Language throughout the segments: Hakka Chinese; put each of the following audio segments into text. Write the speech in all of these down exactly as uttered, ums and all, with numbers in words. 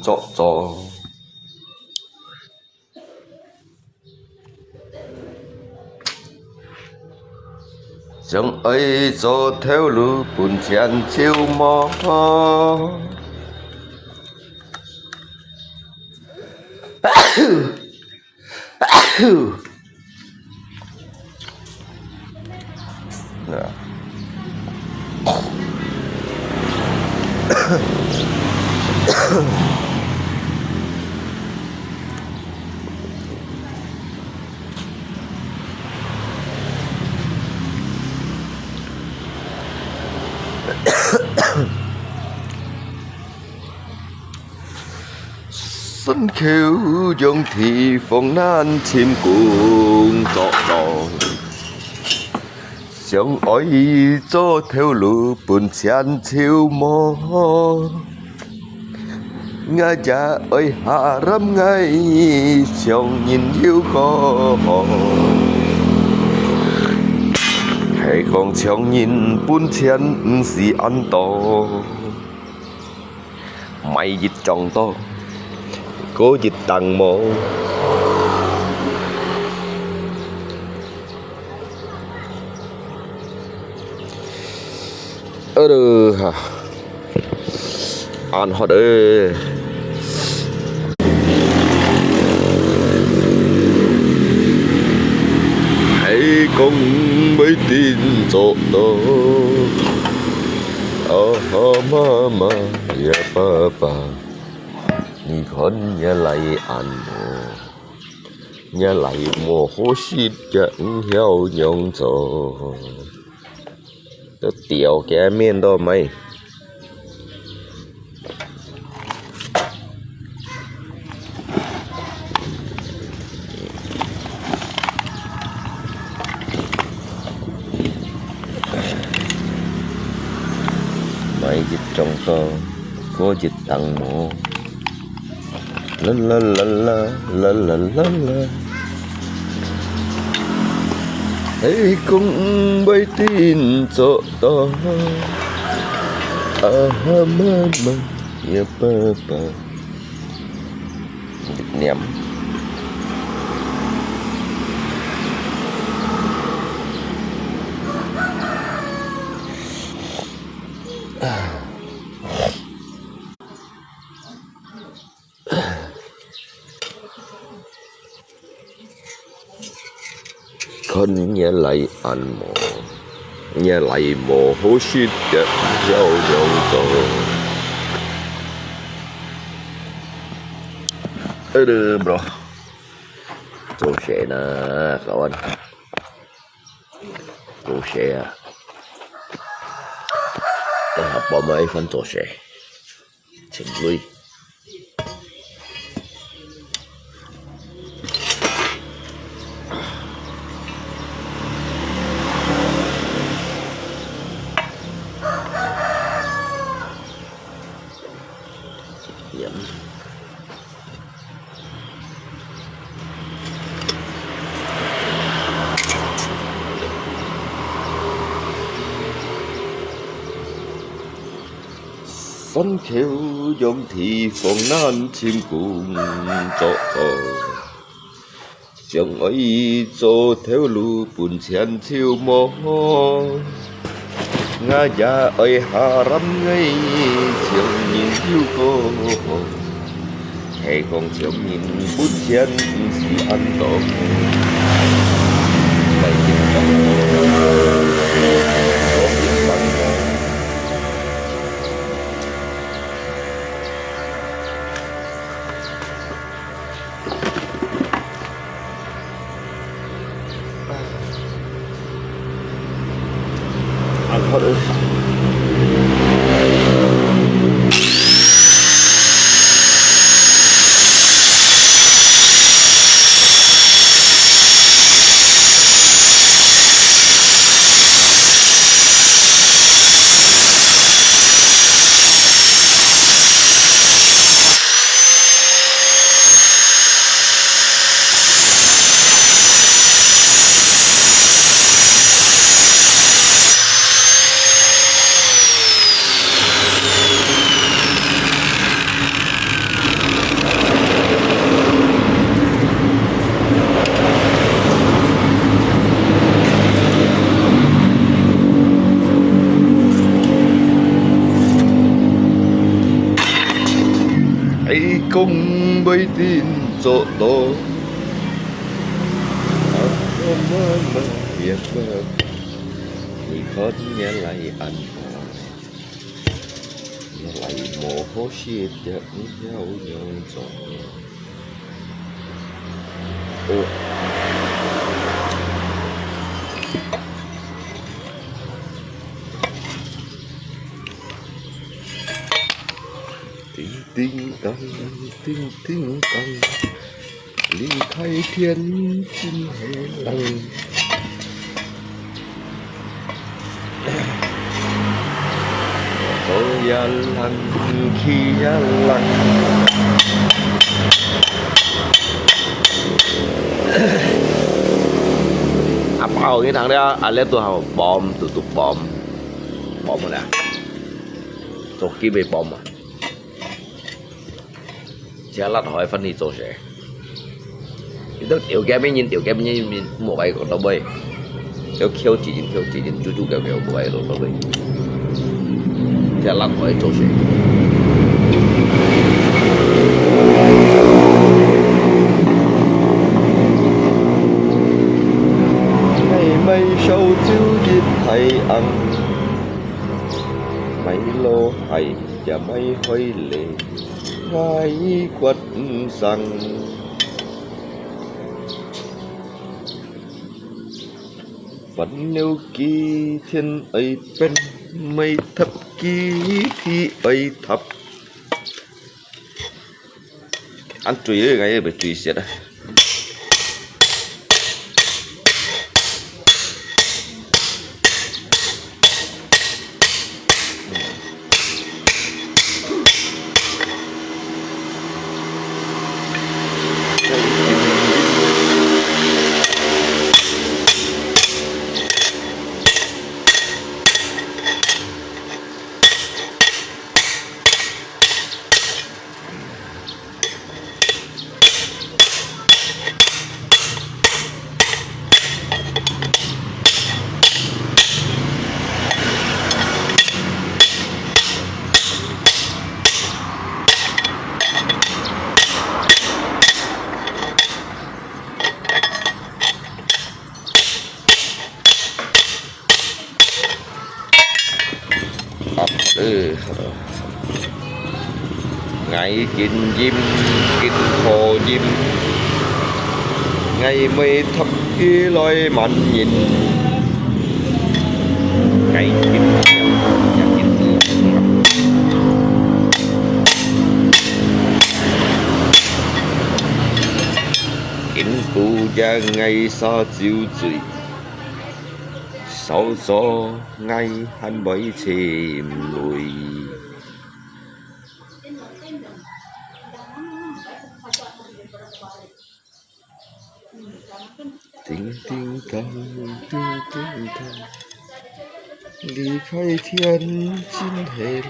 做做。想愛做頭路，本錢就無。 山口洋地方難尋工作做，想愛做頭路，本錢就無。𠊎也愛harap𠊎像人有好，係講像人本錢毋係恁多。 買一張到，過一等無。哎喲哈，恁渴欸！係講毋會定做到。 啊哈，媽媽呀，爸爸，你看若倈恁無？若倈無好食，也毋曉仰做。都掉个面都無。 買一張到，過一等無。啦啦啦啦，啦啦啦啦。係講毋會定做到。啊哈，媽媽呀，爸爸。 念。看若倈恁無，若倈無好食，也毋曉仰做。哎喲，bro，做事呢，kawan。做事啊。啊，幫忙一番做事。 情侶。山口洋地方難尋工作做，想愛做頭路本錢就無。 𠊎也愛harap𠊎像人有好，係講像人本錢毋係恁多。你講袂定做到。你看原來恁好，原來無好食，毋曉仰做。哦。叮叮当，叮叮当，离开天真的人。做也人，去也人。啊，包你聽了，啊，你都好bomb，都都bomb，bomb了。做幾杯bomb啊？ 這辣海飯你做事。你都條件面人，條件面人，無愛講到尾。要挑責任，挑責任，煮煮搞搞，無愛講到尾。這辣海做事。買買燒酒一太紅，買老海也買海咧。 愛決毋生。煩惱幾天愛變，愛塌幾時愛塌。恁醉个，𠊎也袂醉死啊！ 啊，呃，𠊎緊啉，緊好啉，𠊎會讀起來慢飲，𠊎緊啉，也緊喝。緊補也𠊎煞酒醉。 少做𠊎還會尋味。叮叮噹，叮叮噹，離開天真係人。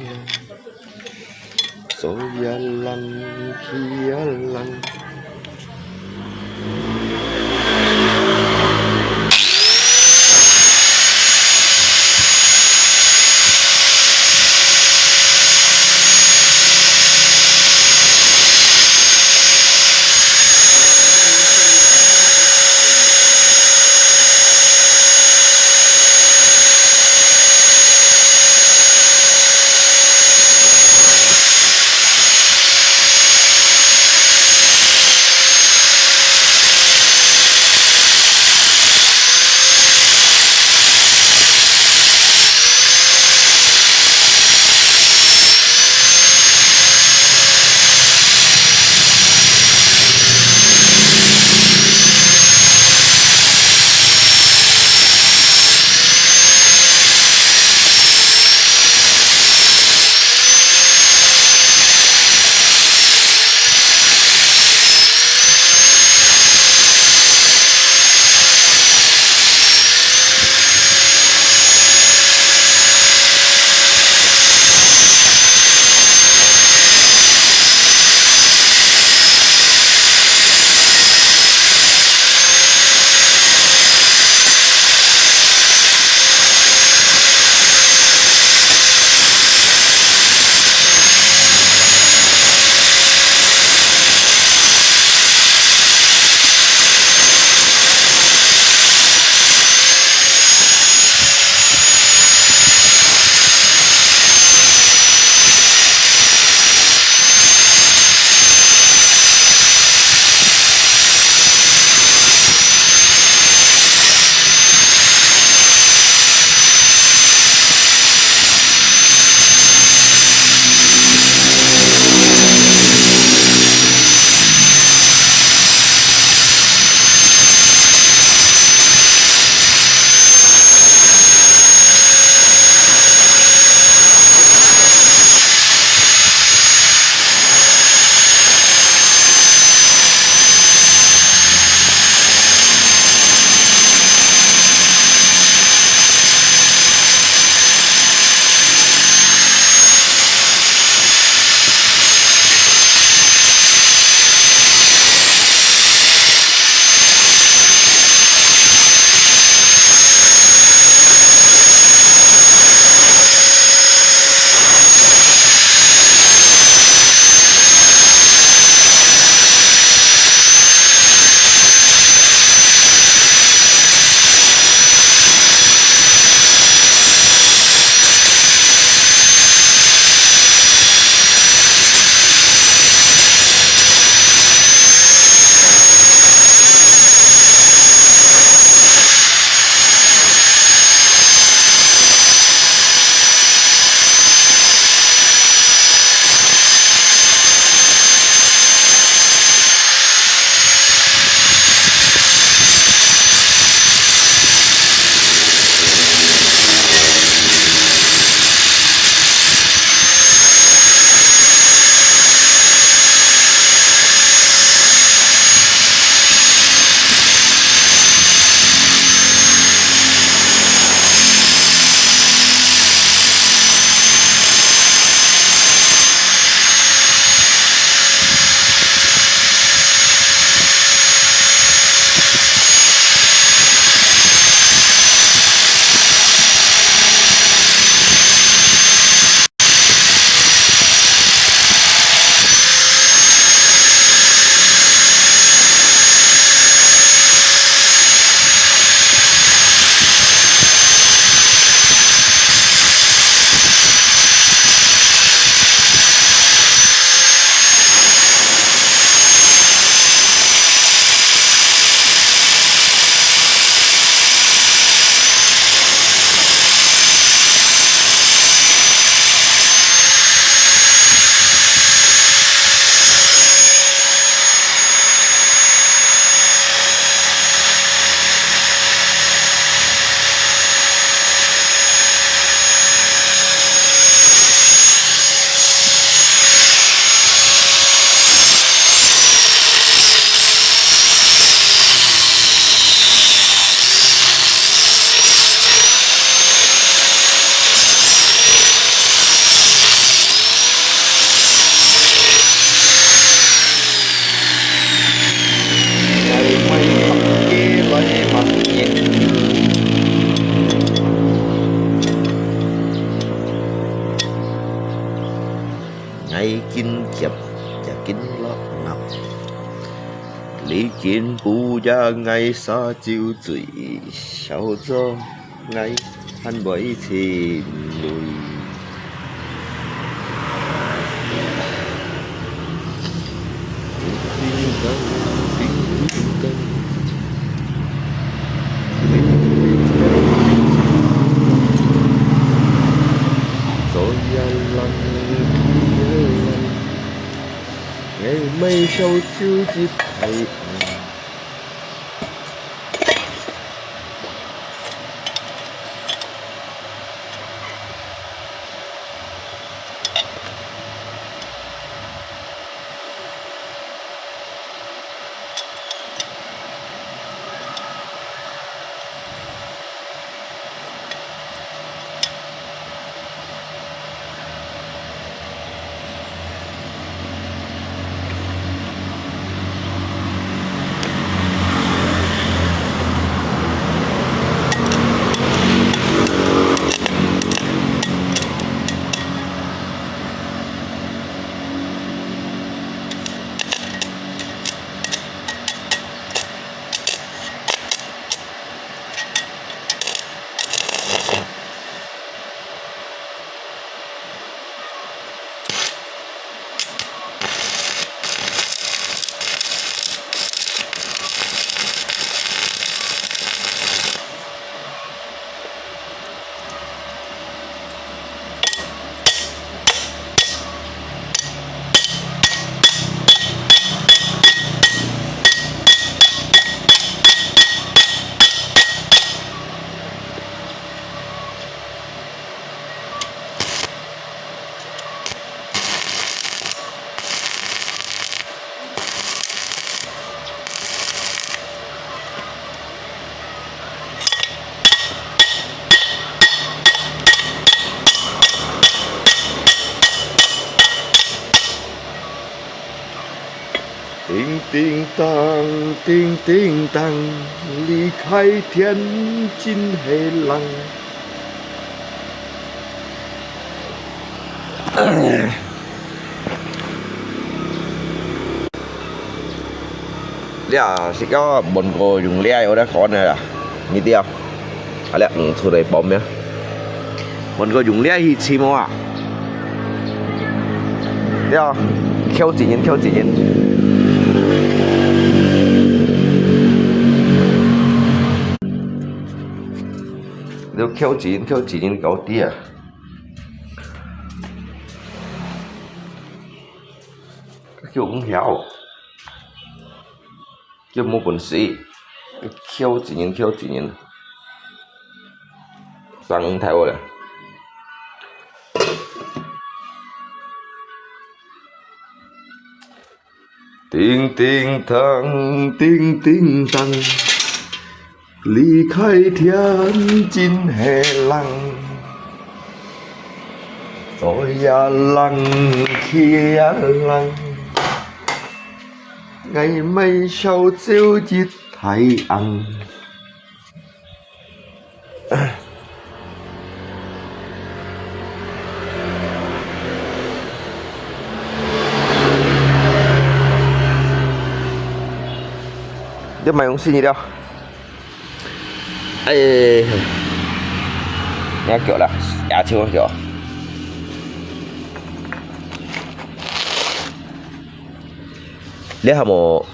做也人，去也人。落暗，你見不也，𠊎沙酒醉，笑做𠊎還會沉醉。叮叮噹，叮叮噹，離開天真係冷。 這係个問過用這有得講个啦，你知啊？啊，這毋出來報名。問過用這去尋無啊？這，敲一人，敲一人。你敲一人，敲一人，搞啲啊！ 叫毋曉，叫無本事，叫一人，叫一人，生太好了。叮叮噹，叮叮噹，離開天真係冷，做也冷，去也冷。𠊎買燒酒一大甕。 你買東西了？哎，你要給我了，牙籤我給我。你還無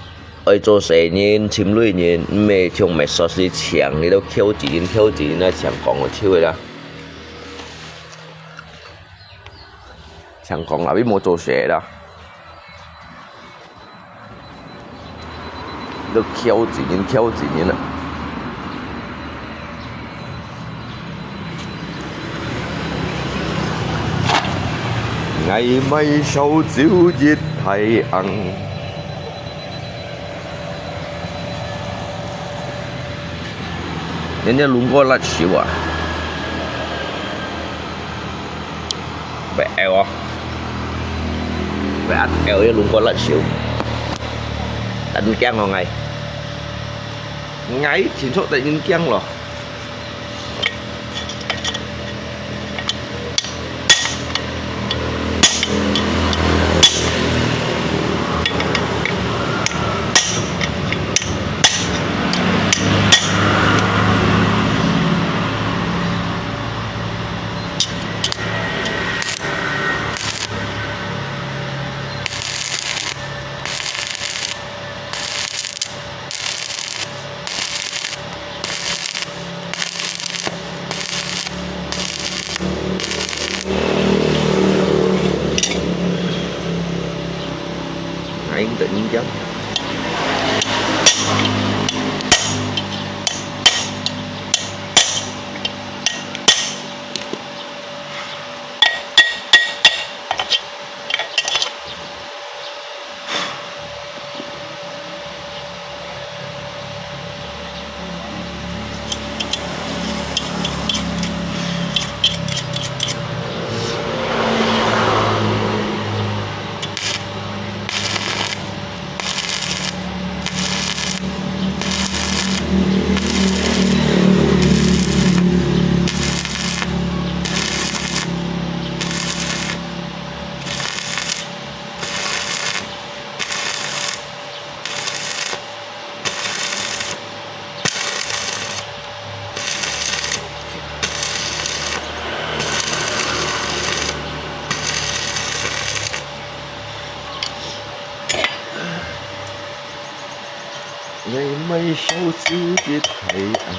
愛做生意人、尋女人，毋係像賣壽司請，你都敲一人、敲一人啊，請講个手个啦。請講啊，你無做事啦。都敲一人、敲一人啊。 𠊎買燒酒一大甕。人家攏過辣手啊。袂曉哦。袂曉，也攏過辣手。但驚哦，𠊎。𠊎清楚得人驚咯。Aing tự nhiên chấm. Ngày mai sáu giờ tiết thấy ăn.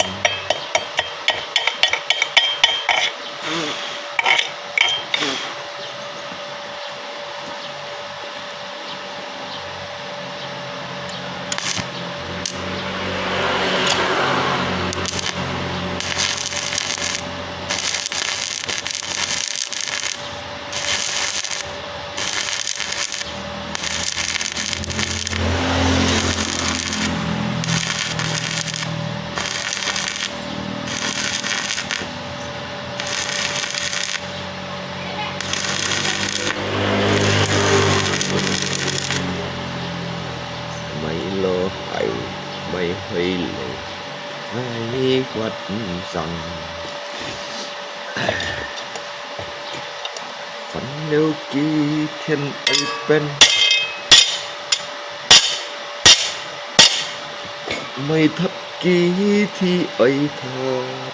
Mai lo hai, mai hai lo, hai quạt trăng. Phản nếu ký thiên ấy bên, mai thấp ký thì ấy thật.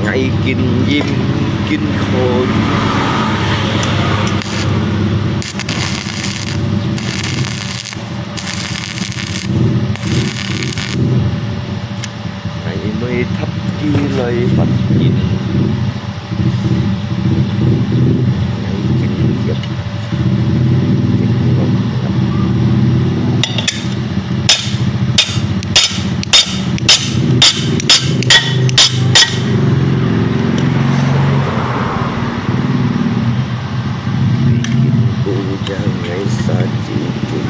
Ngày kinh nghiệm kinh khôi. Ngày mới thấp ký lời Phật kinh. Ngày kinh nghiệm kinh khôi. Ujang ngay sa jingkung.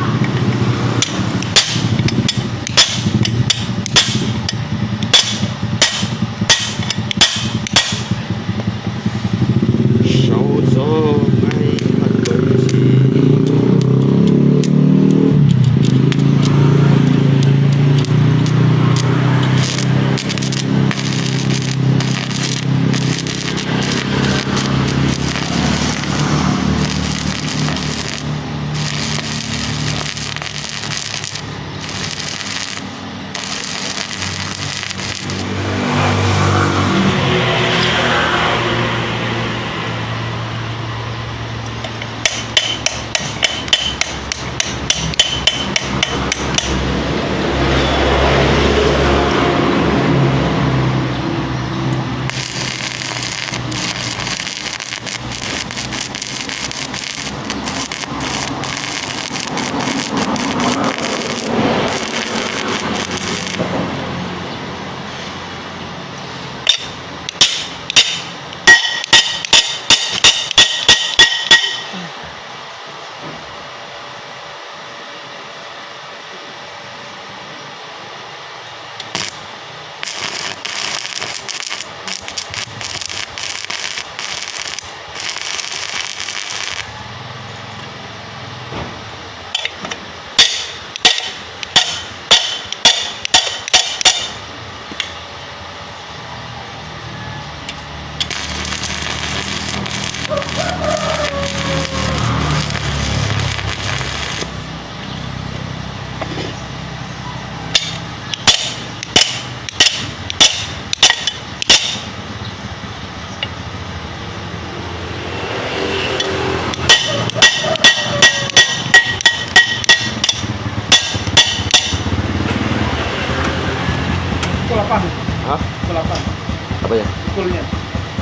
Apa ya? Pukulnya.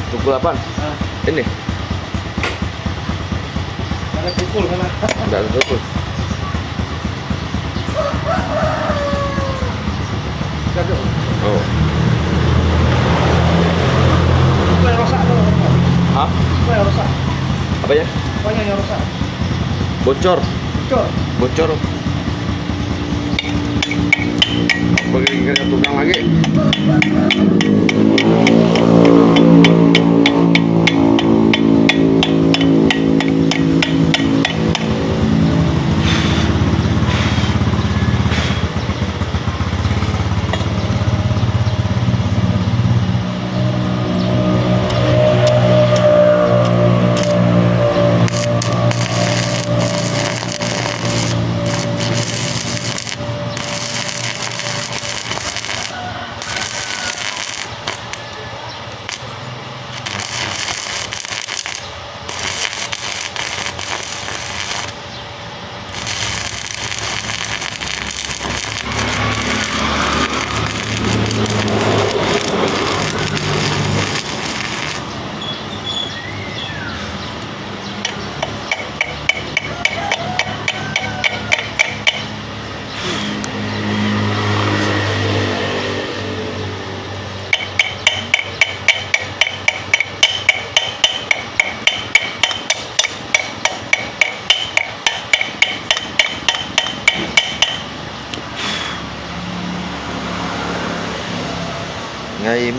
Pukul delapan? Ah. Ini? Ada pukul sana. Nggak ada pukul. Satu. Oh. Itu yang rosak tu. Hah? Itu yang rosak. Apa ya? Apanya yang rosak? Bocor. Bocor. Bocor. Pergi ke tukang lagi.𠊎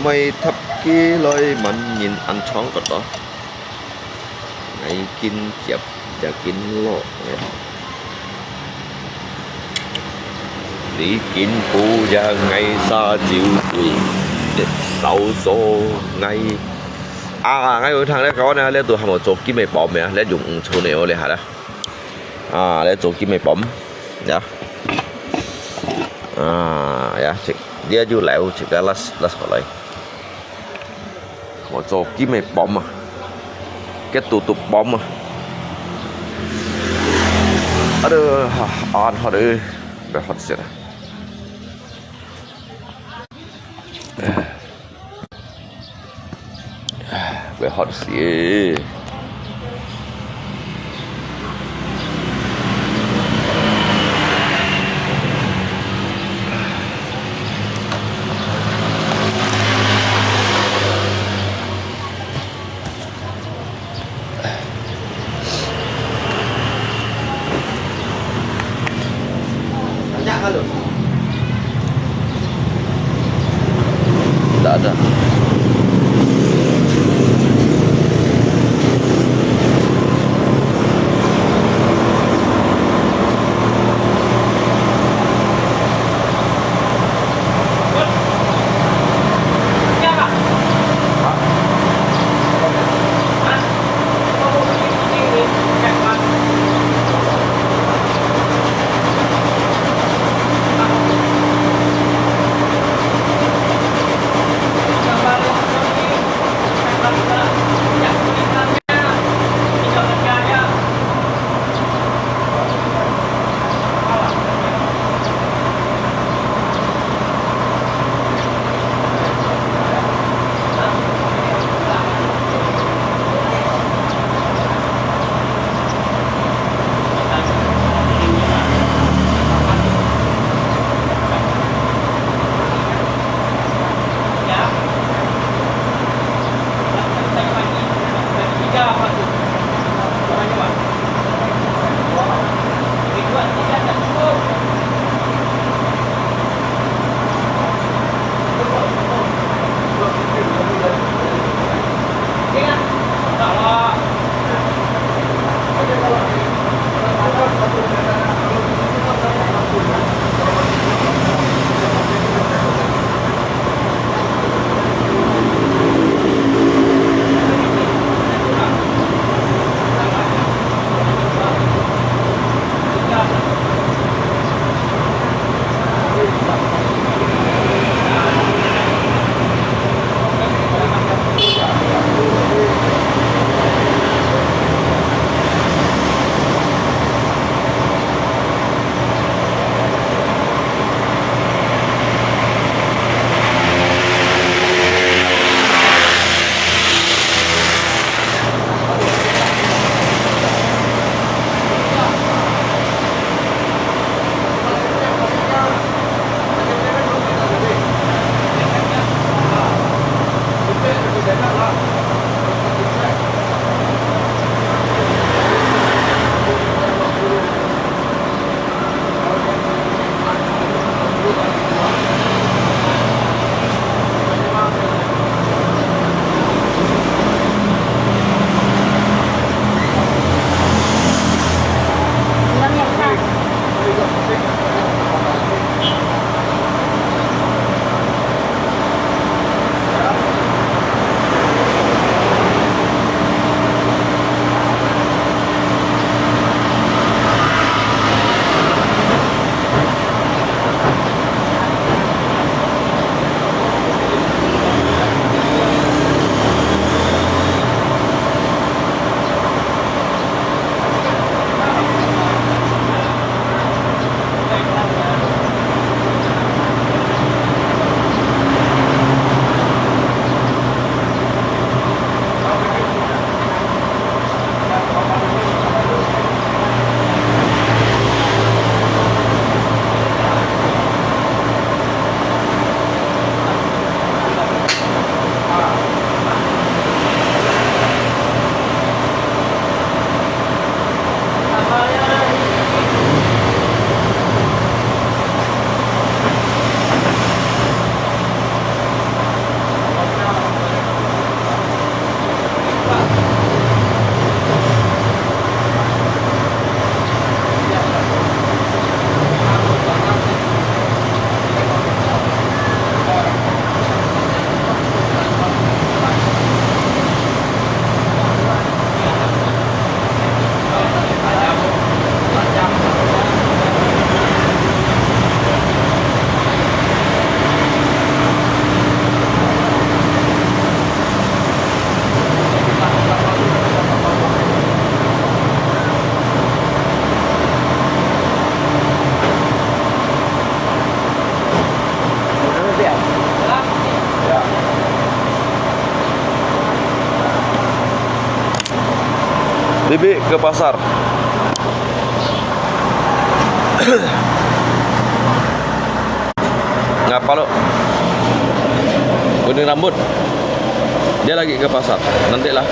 乜搭佢來問人恁長个咯。 𠊎緊接也緊落。你緊步也𠊎煞走佢，少咗𠊎。啊，𠊎有聽咧講呢，這都還無做金个bomb咩？這用毋出呢，我這下啦。啊，這做金个bomb，呀。啊，呀，這，這就來，這個拉，拉出來。 我做金个bomb啊，个嘟嘟bomb啊。Aduh，啊，hot，哎，會hot死啦。哎，會hot死。 Nggak ada. Bibi ke pasar. Ngapa lo? Kuning rambut. Dia lagi ke pasar. Nantilah.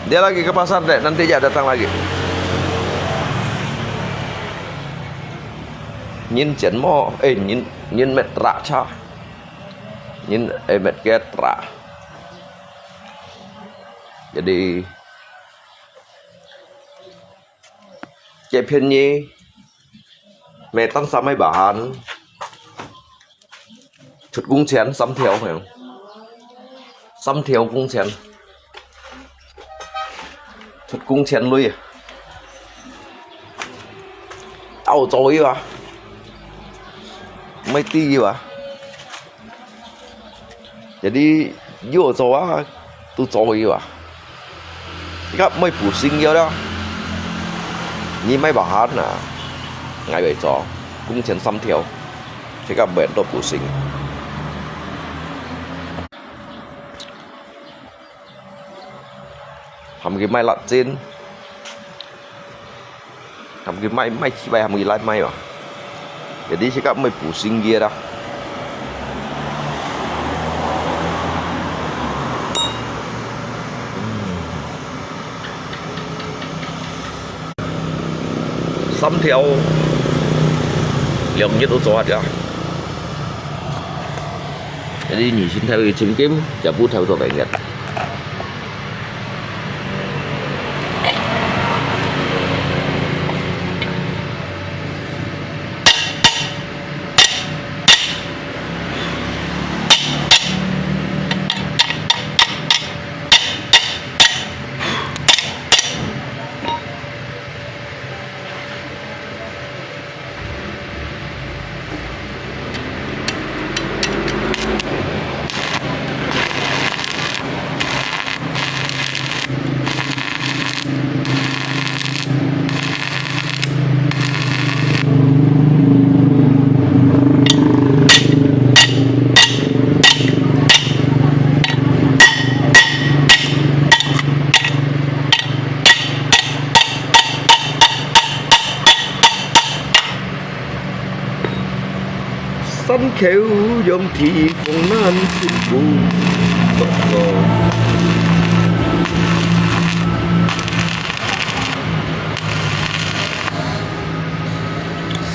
Dia lagi ke pasar, Dek. Nanti dia datang lagi. Ngin chén mo, eh, ngin, ngin met rak cha. Ngin, eh, met ke rak. Jadi, 最便宜，每单三百八，出工钱三条，三条工钱，出工钱鐳啊，到做个啊，没地个啊。 Jadi，有做啊，都做个啊。Sikap mai pusing ya dah. Ni mai bahan ah. Ngai bai cho. Kung chen sam thiau. Sikap bai to pusing. Ham ki mai lat chin. Ham ki mai, mai chi bai ham ki lai mai ba. Jadi sikap mai pusing ki dah. Sam thiau. Liang yit u cho hat ya. Jadi ni sin thai chim kim, jabu thai to bai ngat. 山口用地方難辛苦。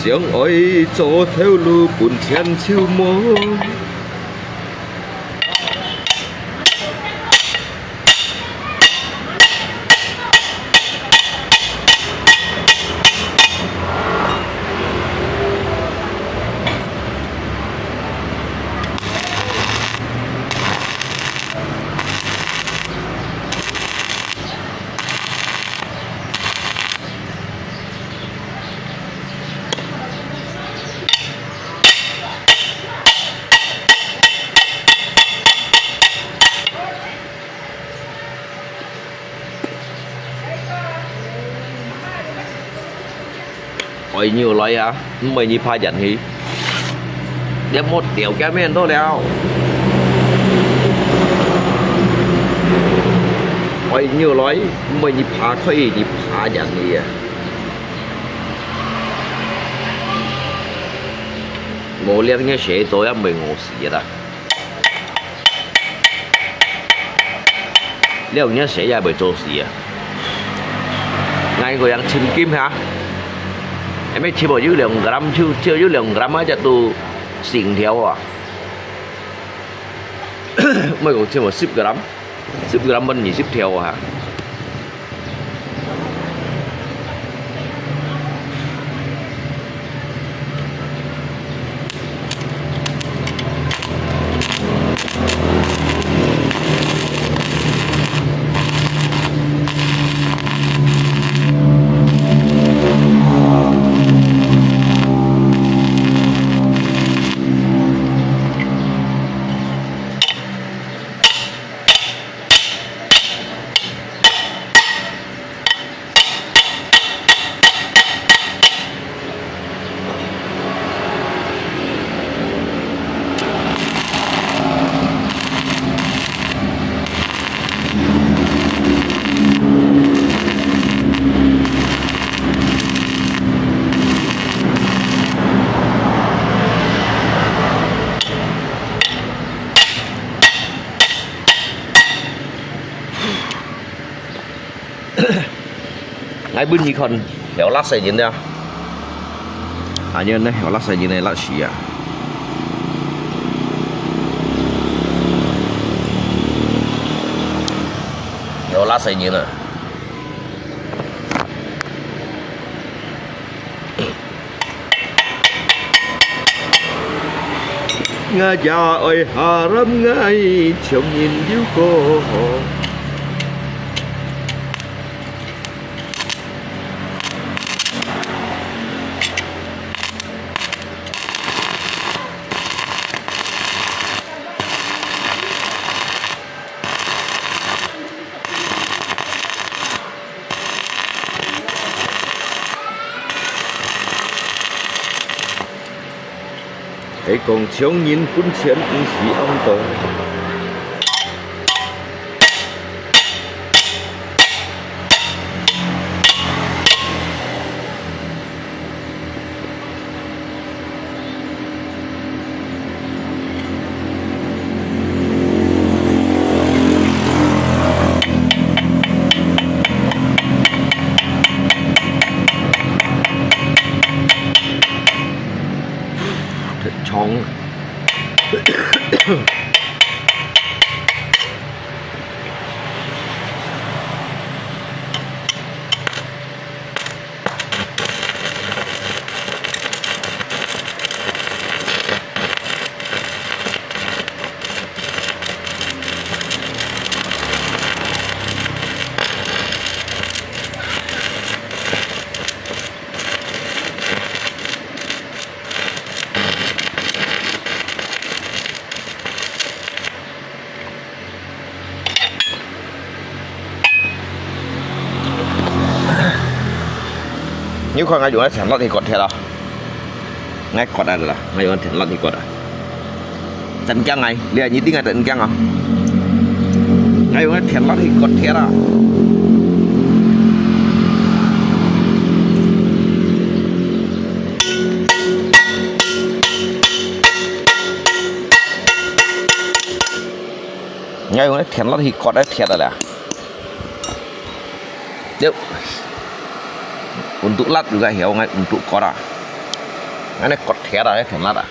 想愛做頭路本錢就無。 愛牛來啊，毋會你爬人去。你莫掉个面到了。愛牛來，毋會你爬開，你爬人去啊。無兩个蛇做也毋會餓死个啦。 了，你个蛇也袂做事啊。𠊎个樣尋金哈，還沒尋無有兩gram，就，就有兩gram啊，只都成條啊。莫講尋無十gram，十gram分二十條啊。𠊎分你看，曉焫死人了。啊，你看呢，曉焫死人个焫死啊。曉焫死人啊。 𠊎也愛下lâm𠊎，像人有個。 係講像人本錢毋使恁多。 你看𠊎用个田箩去割鐵啊，𠊎割啊啦，𠊎用个田箩去割啊。真驚𠊎，你看你定𠊎真驚啊！𠊎用个田箩去割鐵啊！ 𠊎用个田箩去割个鐵个啦。了，溫度辣，有个曉，𠊎溫度割啊。𠊎呢割鐵啊，个田箩啊。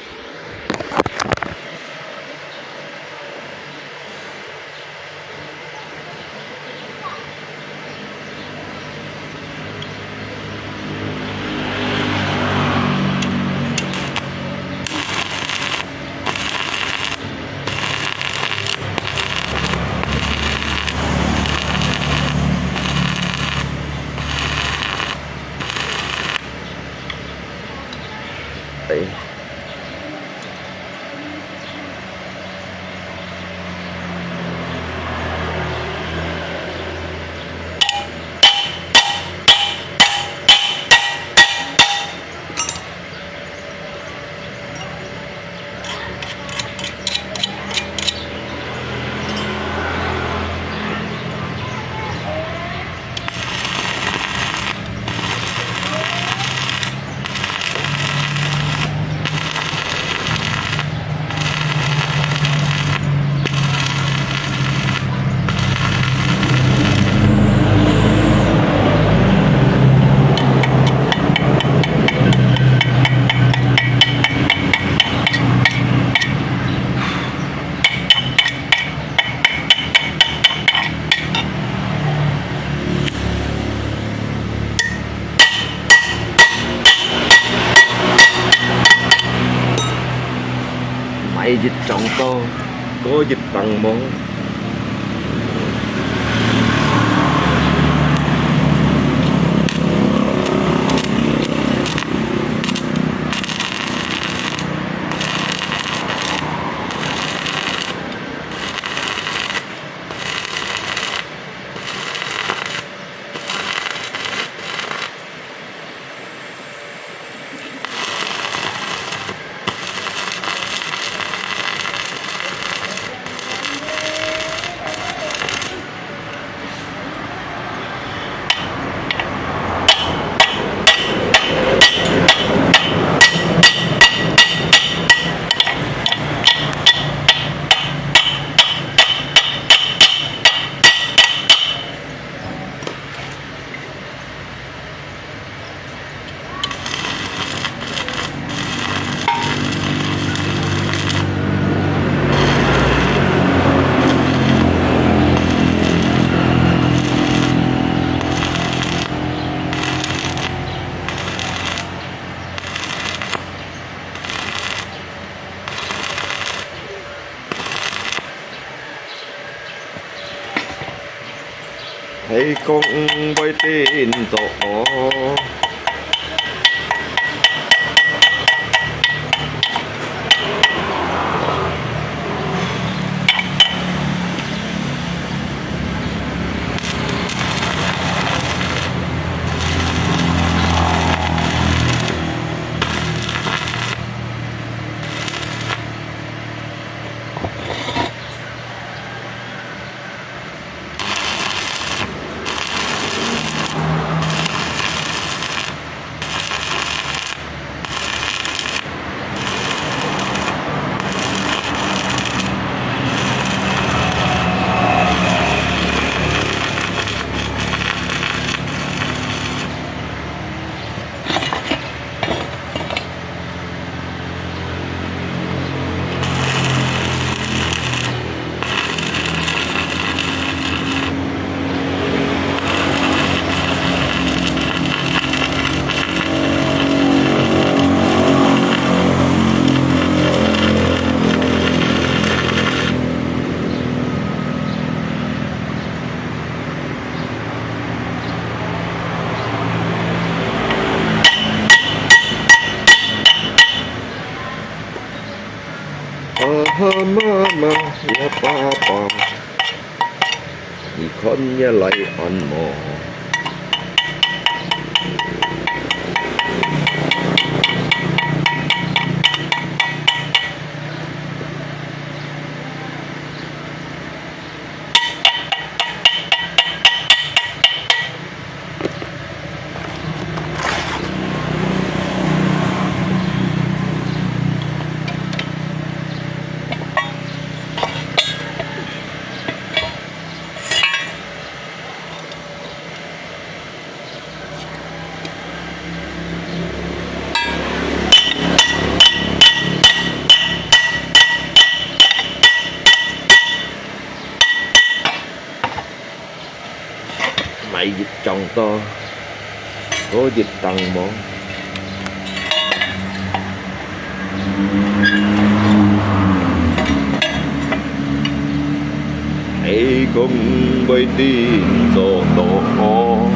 買一張刀，過一頂帽。係講會定著無？ 啊哈，媽媽呀，爸爸，你看這來按摩。 買一張到，過一張無。係講會定著無？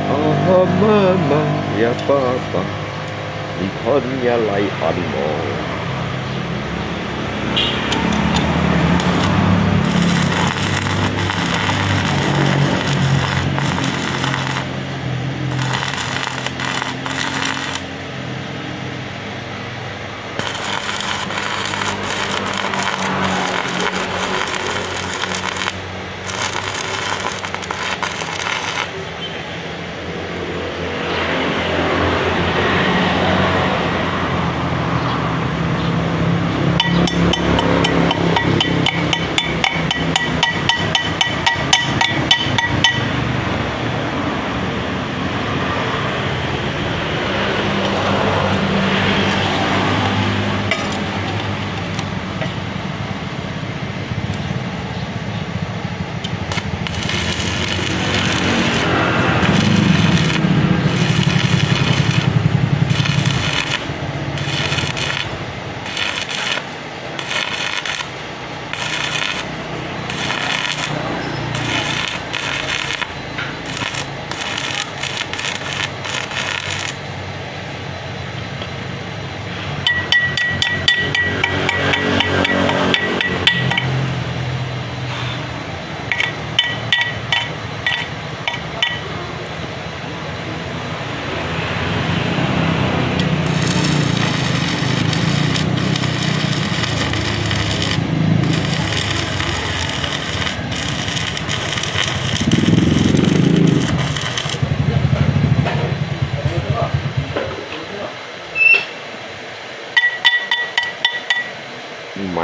啊哈，媽媽呀，爸爸，你看這來按摩。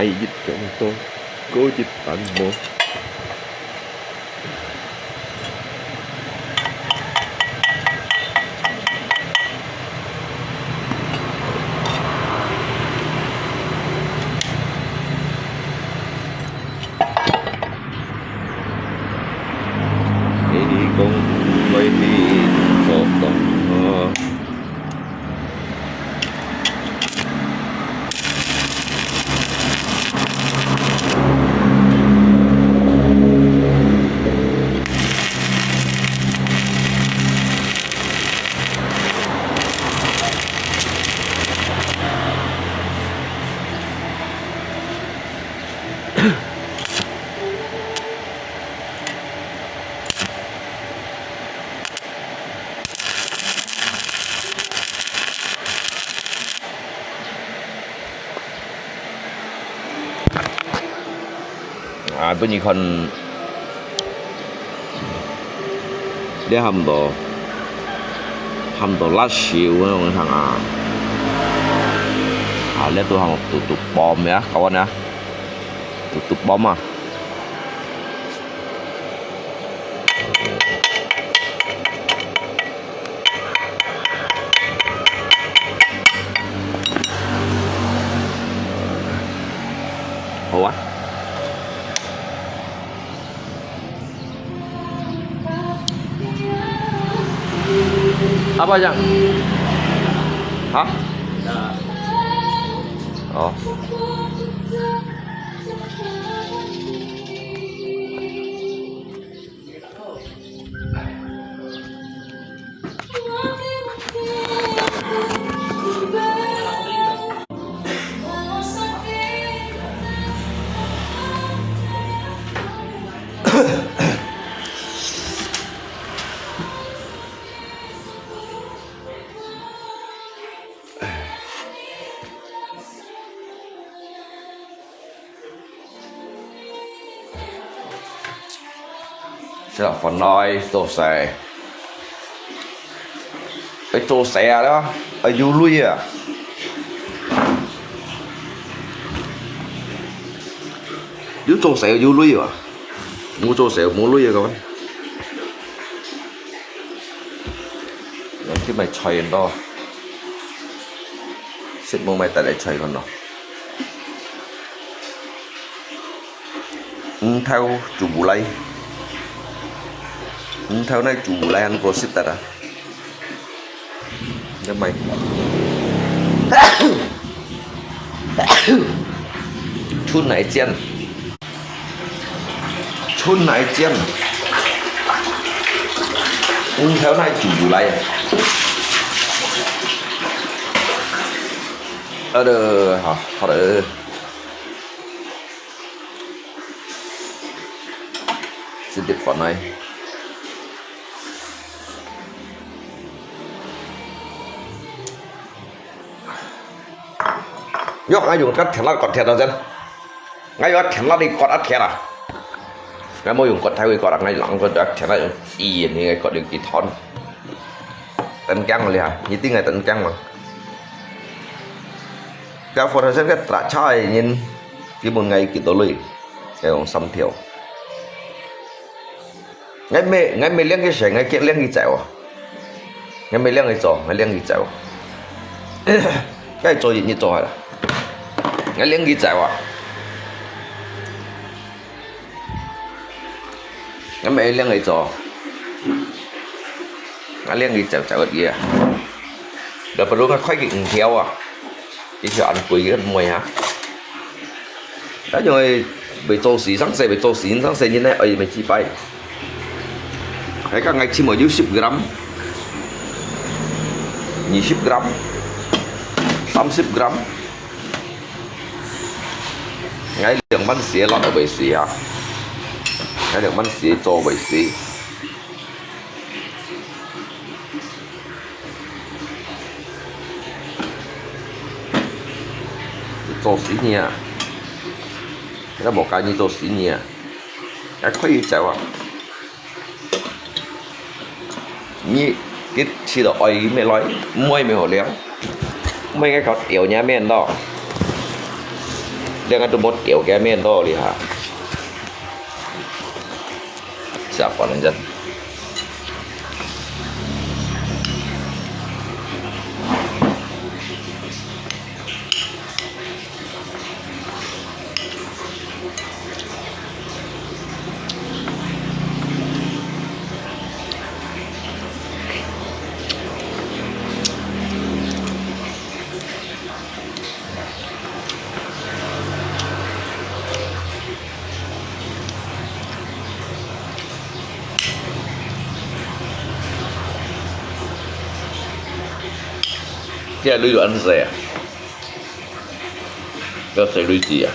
哎，一種多，高一版無？你講毋愛去做工啊？ 啊，分你看，這喊到，喊到辣椒那種香啊。啊，這都喊到嘟嘟bomb呀，kawan呀，嘟嘟bomb啊。 好啊。阿爸講，啊？哦。 這飯來做事，愛做事啊啦，愛有鐳啊。有做事有鐳啊，無做事無鐳啊，各位。 去買菜咯，食無買帶來菜看咯。魚頭煮無來，魚頭哪煮無來，還過食得啊？你買。春來煎。 春來煎，魚頭哪煮無來啊？好了，好，好了。這個飯來。 喲，𠊎用个鐵laptop割忒了先。𠊎用鐵laptop割啊忒啊。𠊎無用割頭个割啊，𠊎用个鐵laptop用尖个割了幾段。等驚了，一定係等驚嘛。該Photoshop个打叉个人，基本𠊎幾多鐳，愛用三條。 𠊎毋，𠊎毋係練佢先，𠊎練佢走啊。𠊎毋係練佢做，𠊎練佢走。𠊎做一日做下啦。𠊎練佢走啊。𠊎毋係練佢做。𠊎練佢走走个啊。Dah perlu𠊎開佢五條啊。 一條恁貴个毋會啊。啊，因為會做事，上世會做事，上世人呢，愛會幾擺。哎，講𠊎起碼有十gram，二十gram，三十gram。𠊎兩萬四落都袂死啊！𠊎兩萬四做袂死。 做生意啊，該無介意做生意啊，該可以走啊。你，你去到愛咩來，毋會咩好了，毋會該搞掉人面咯。這個都無調个麵到哩哈。下飯了，這。 這鐳有恁細啊？愛洗鐳子啊？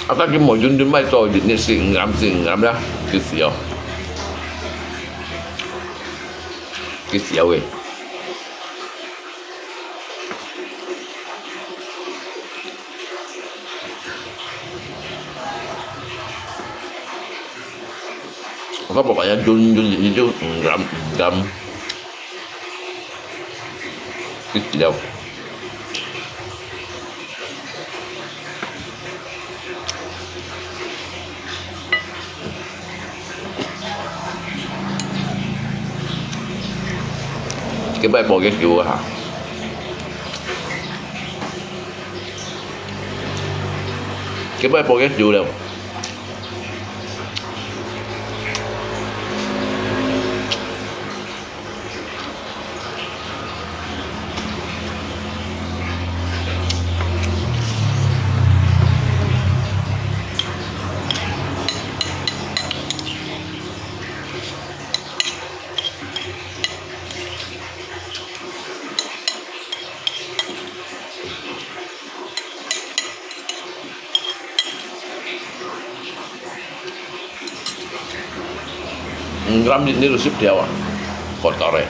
啊，但係無準準買做一日食五暗，食五暗啦，幾時哦？幾時哦喂？ 我無辦法，準準你就毋敢毋敢，你知道。幾擺無幾久啊？幾擺無幾久了？五gram呢度十條啊，割割咧。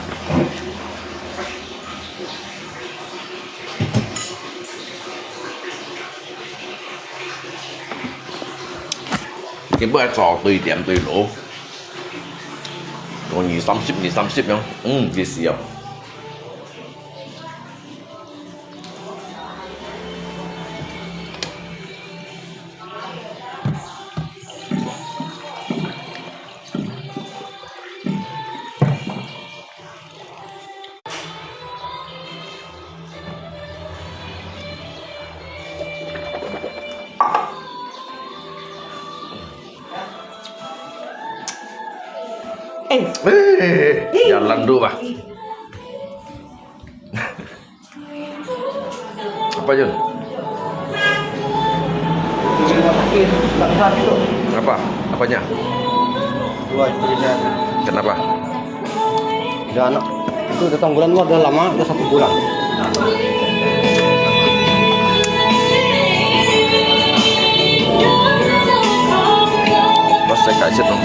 今晡日做對點對路，用二三十、二三十樣，嗯，幾時啊？ Eh, eh, eh, jalan dulu, Bah. Apa, Jun? Di rumah sakit, tak sehat itu. Kenapa? Apanya? Dua istrinya. Kenapa? Ada anak. Itu datang bulan luar dah lama, dah satu bulan. Pas saya kasih dong.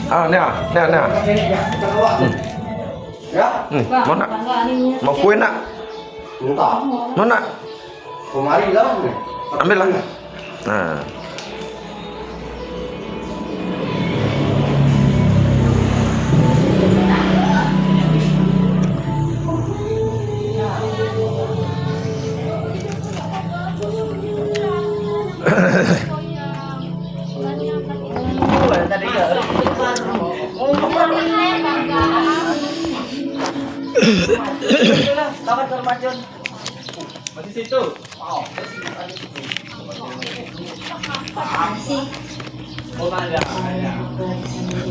Ah, ni ah, ni ah, ni ah. Hmm. Hmm, mau nak? Mau kuih nak? Mau nak? Ambil lah. Nah. Masih situ.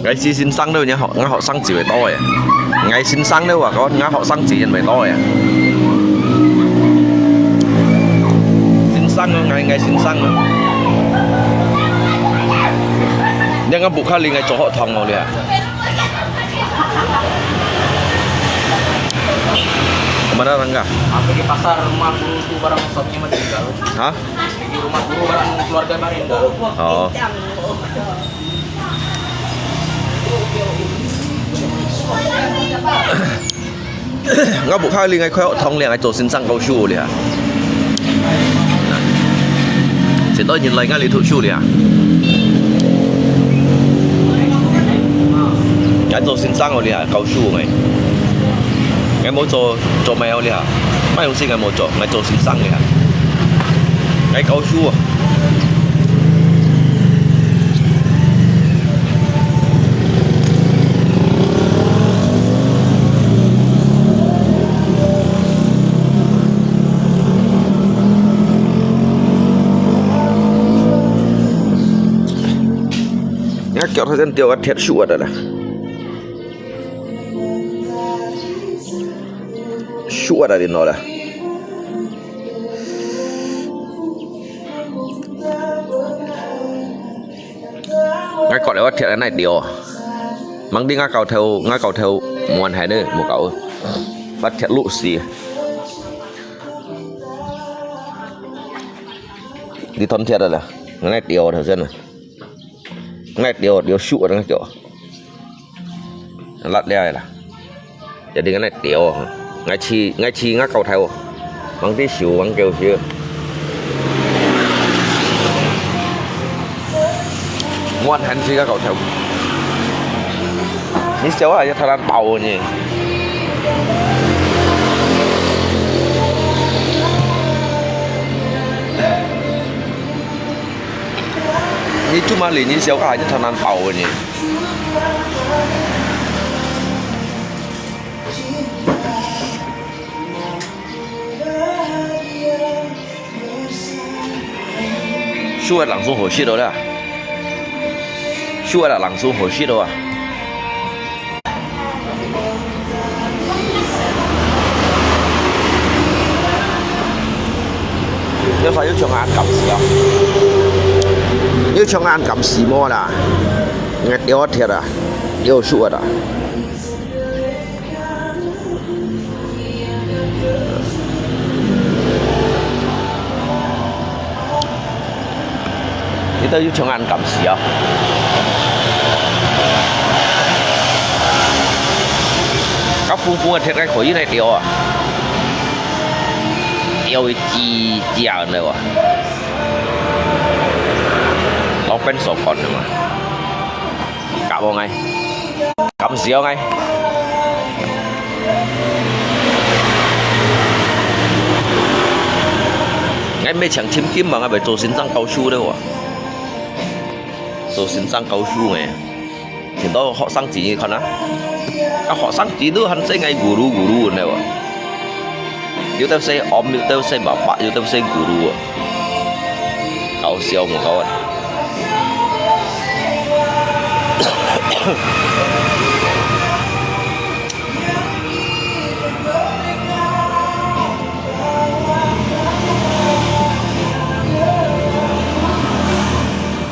Ngai si先生都，𠊎學，𠊎學生子會多誒。𠊎先生都話講，𠊎學生子因為多誒。先生啊，𠊎，𠊎先生啊。你看bukan𠊎做學堂哦，你啊。Kemana Rangga? Aku di pasar rumah guru tu barang sopnya meninggal. Hah? Di rumah guru barang keluarga meninggal. Oh. Ngau buk khai li ngai khoi thong liang ai cho sin sang kau shu lia. Sin toi nyin lai ngai li thu shu lia. Ngai cho sin sang lia kau shu ngai. Ngai mo cho cho mai lia. Mai hong si ngai mo cho ngai cho sin sang lia. Ngai kau shu. Ngak kiok tha jen tio ka thiat shuat a la. Shuat a din lo la. Ngai kot le wat thiat anai tio. Mang di ngai kau thêu, ngai kau thêu muôn hai ne, mu kau. Wat thiat lu si. Di thon thiat a la. Ngai tio thêu sen. Ngai tio, tio shuat ngai tio. Lat lia la. Jadi ngai tio. Ngai chi, ngai chi ngai kau thêu. Mang di siu, mang kêu siu. Muôn hẳn chi ngai kau thêu. Ni siu a, ya tha lan bao ni. Ni chu ma li ni siu ka ni tha nan bao ni. Shu a langsung ho shit lo la. Shu a langsung ho shit lo a. Cái phải yêu trường án cặp gì không? 你像恁敢死無啦？𠊎吊鐵啊，吊樹啊！你兜又像恁敢死啊？該紅紅个鐵个可以來吊啊？吊一支支啊，你知無？ 老闆所講个嘛。搞我哎，搞笑哎。哎，沒請請金嘛，哎，做先生教書个哇。做先生教書哎。 聽到學生子女看啊，啊，學生子女還細，𠊎咕嚕咕嚕呢喎。有兜細暗，有兜細白白，有兜細咕嚕啊。搞笑無搞啊！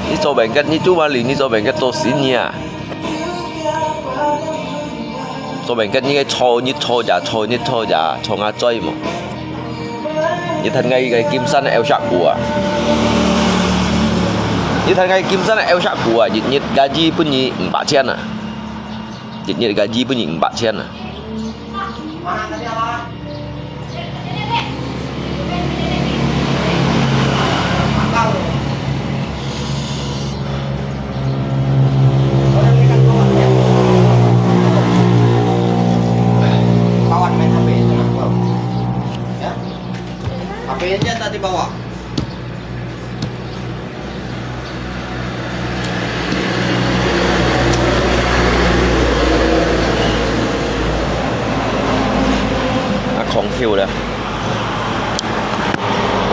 你做麼个？你做麼个？你做麼个？做生意啊？ 做麼个你个坐日坐夜，坐日坐夜，坐啊醉無？你看𠊎个金山个L十五啊！你看𠊎金山个L十五啊，日日gaji分你五百千啊！日日gaji分你五百千啊！ Bawa main H P itu nak bawa. Ya? H P-nya tak dibawa. Ngak khong khiu le.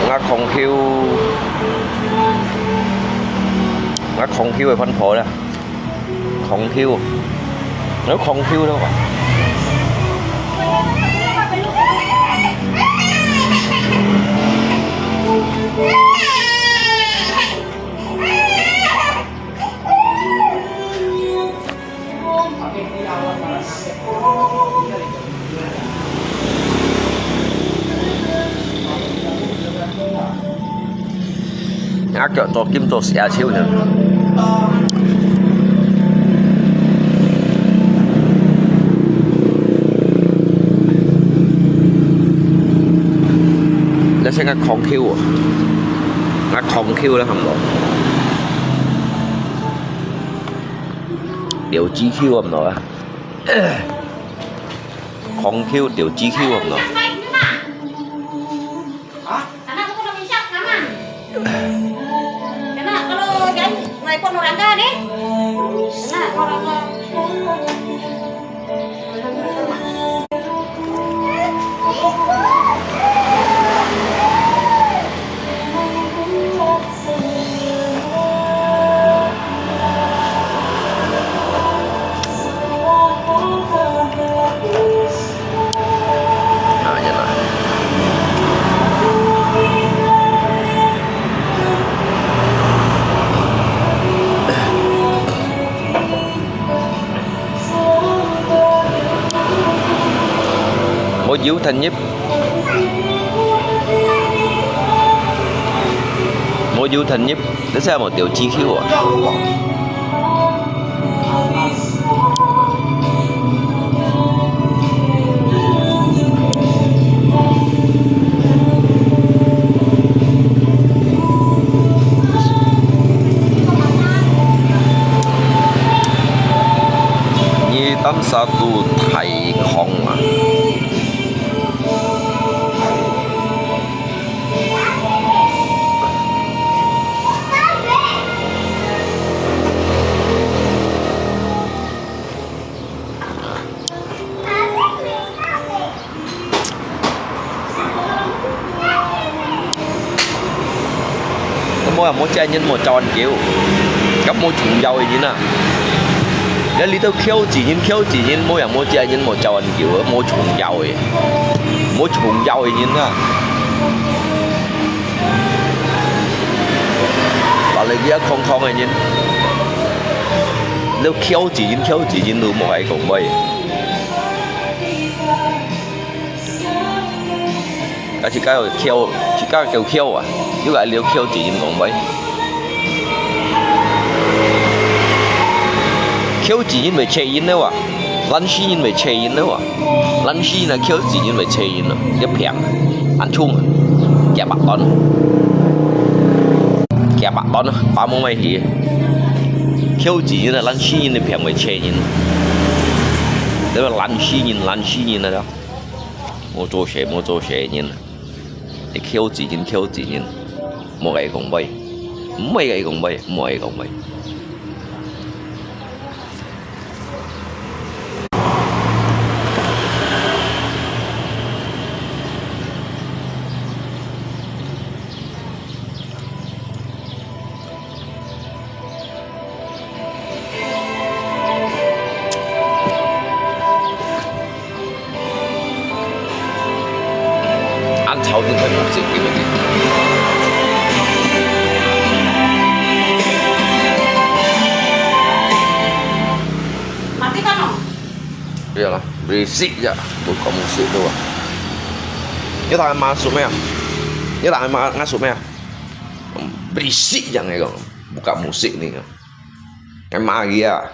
Ngak khong khiu. Ngak khong khiu e phan pho le. Khong khiu. Ngak khong khiu le. Ngak腳做金做蛇手呢。 這係𠊎khong khiu啊，𠊎khong khiu啦，差毋多。吊G Q差毋多啊，khong khiu吊G Q差毋多。 Hah? Anak aku belum insaf, sama. Kena kalau jadi, mulai pun orang kan, eh? Kena orang kan. Ah, yan na. Mô yû thân nhiếp. Mô yû thân nhiếp. Tức là một điều chi khiêu à? Nhi tâm sa tu thầy không à? Mô ya mô chia人無照恁久，咁無重要个人啊。這裡頭噭子人，噭子人，mô ya mô chia人無照恁久，無重要个，無重要个人啊。話你這康康个人，你翹子人，翹子人都無愛講話。但是該有翹，自家叫翹啊，又係你翹子人講話。翹子人會切人了啊，懶尸人會切人了啊。 懶尸人啊，翹子人會切人咯，一平啊，恁重啊，幾百噸啊，幾百噸啊，巴望乜去。翹子人啊，懶尸人一平會切人。對吧？懶尸人，懶尸人啊，無做事，無做事个人啊，你翹子人，翹子人，莫愛講話，莫愛講話，莫愛講話。 恁吵都聽毋識，對不對？Matikan哦。不要了，berisik ya, buka musik tu啊。你打算masuk咩啊？你打算masuk咩啊？Berisik ya，你講，buka musik你啊。Kan mari ya。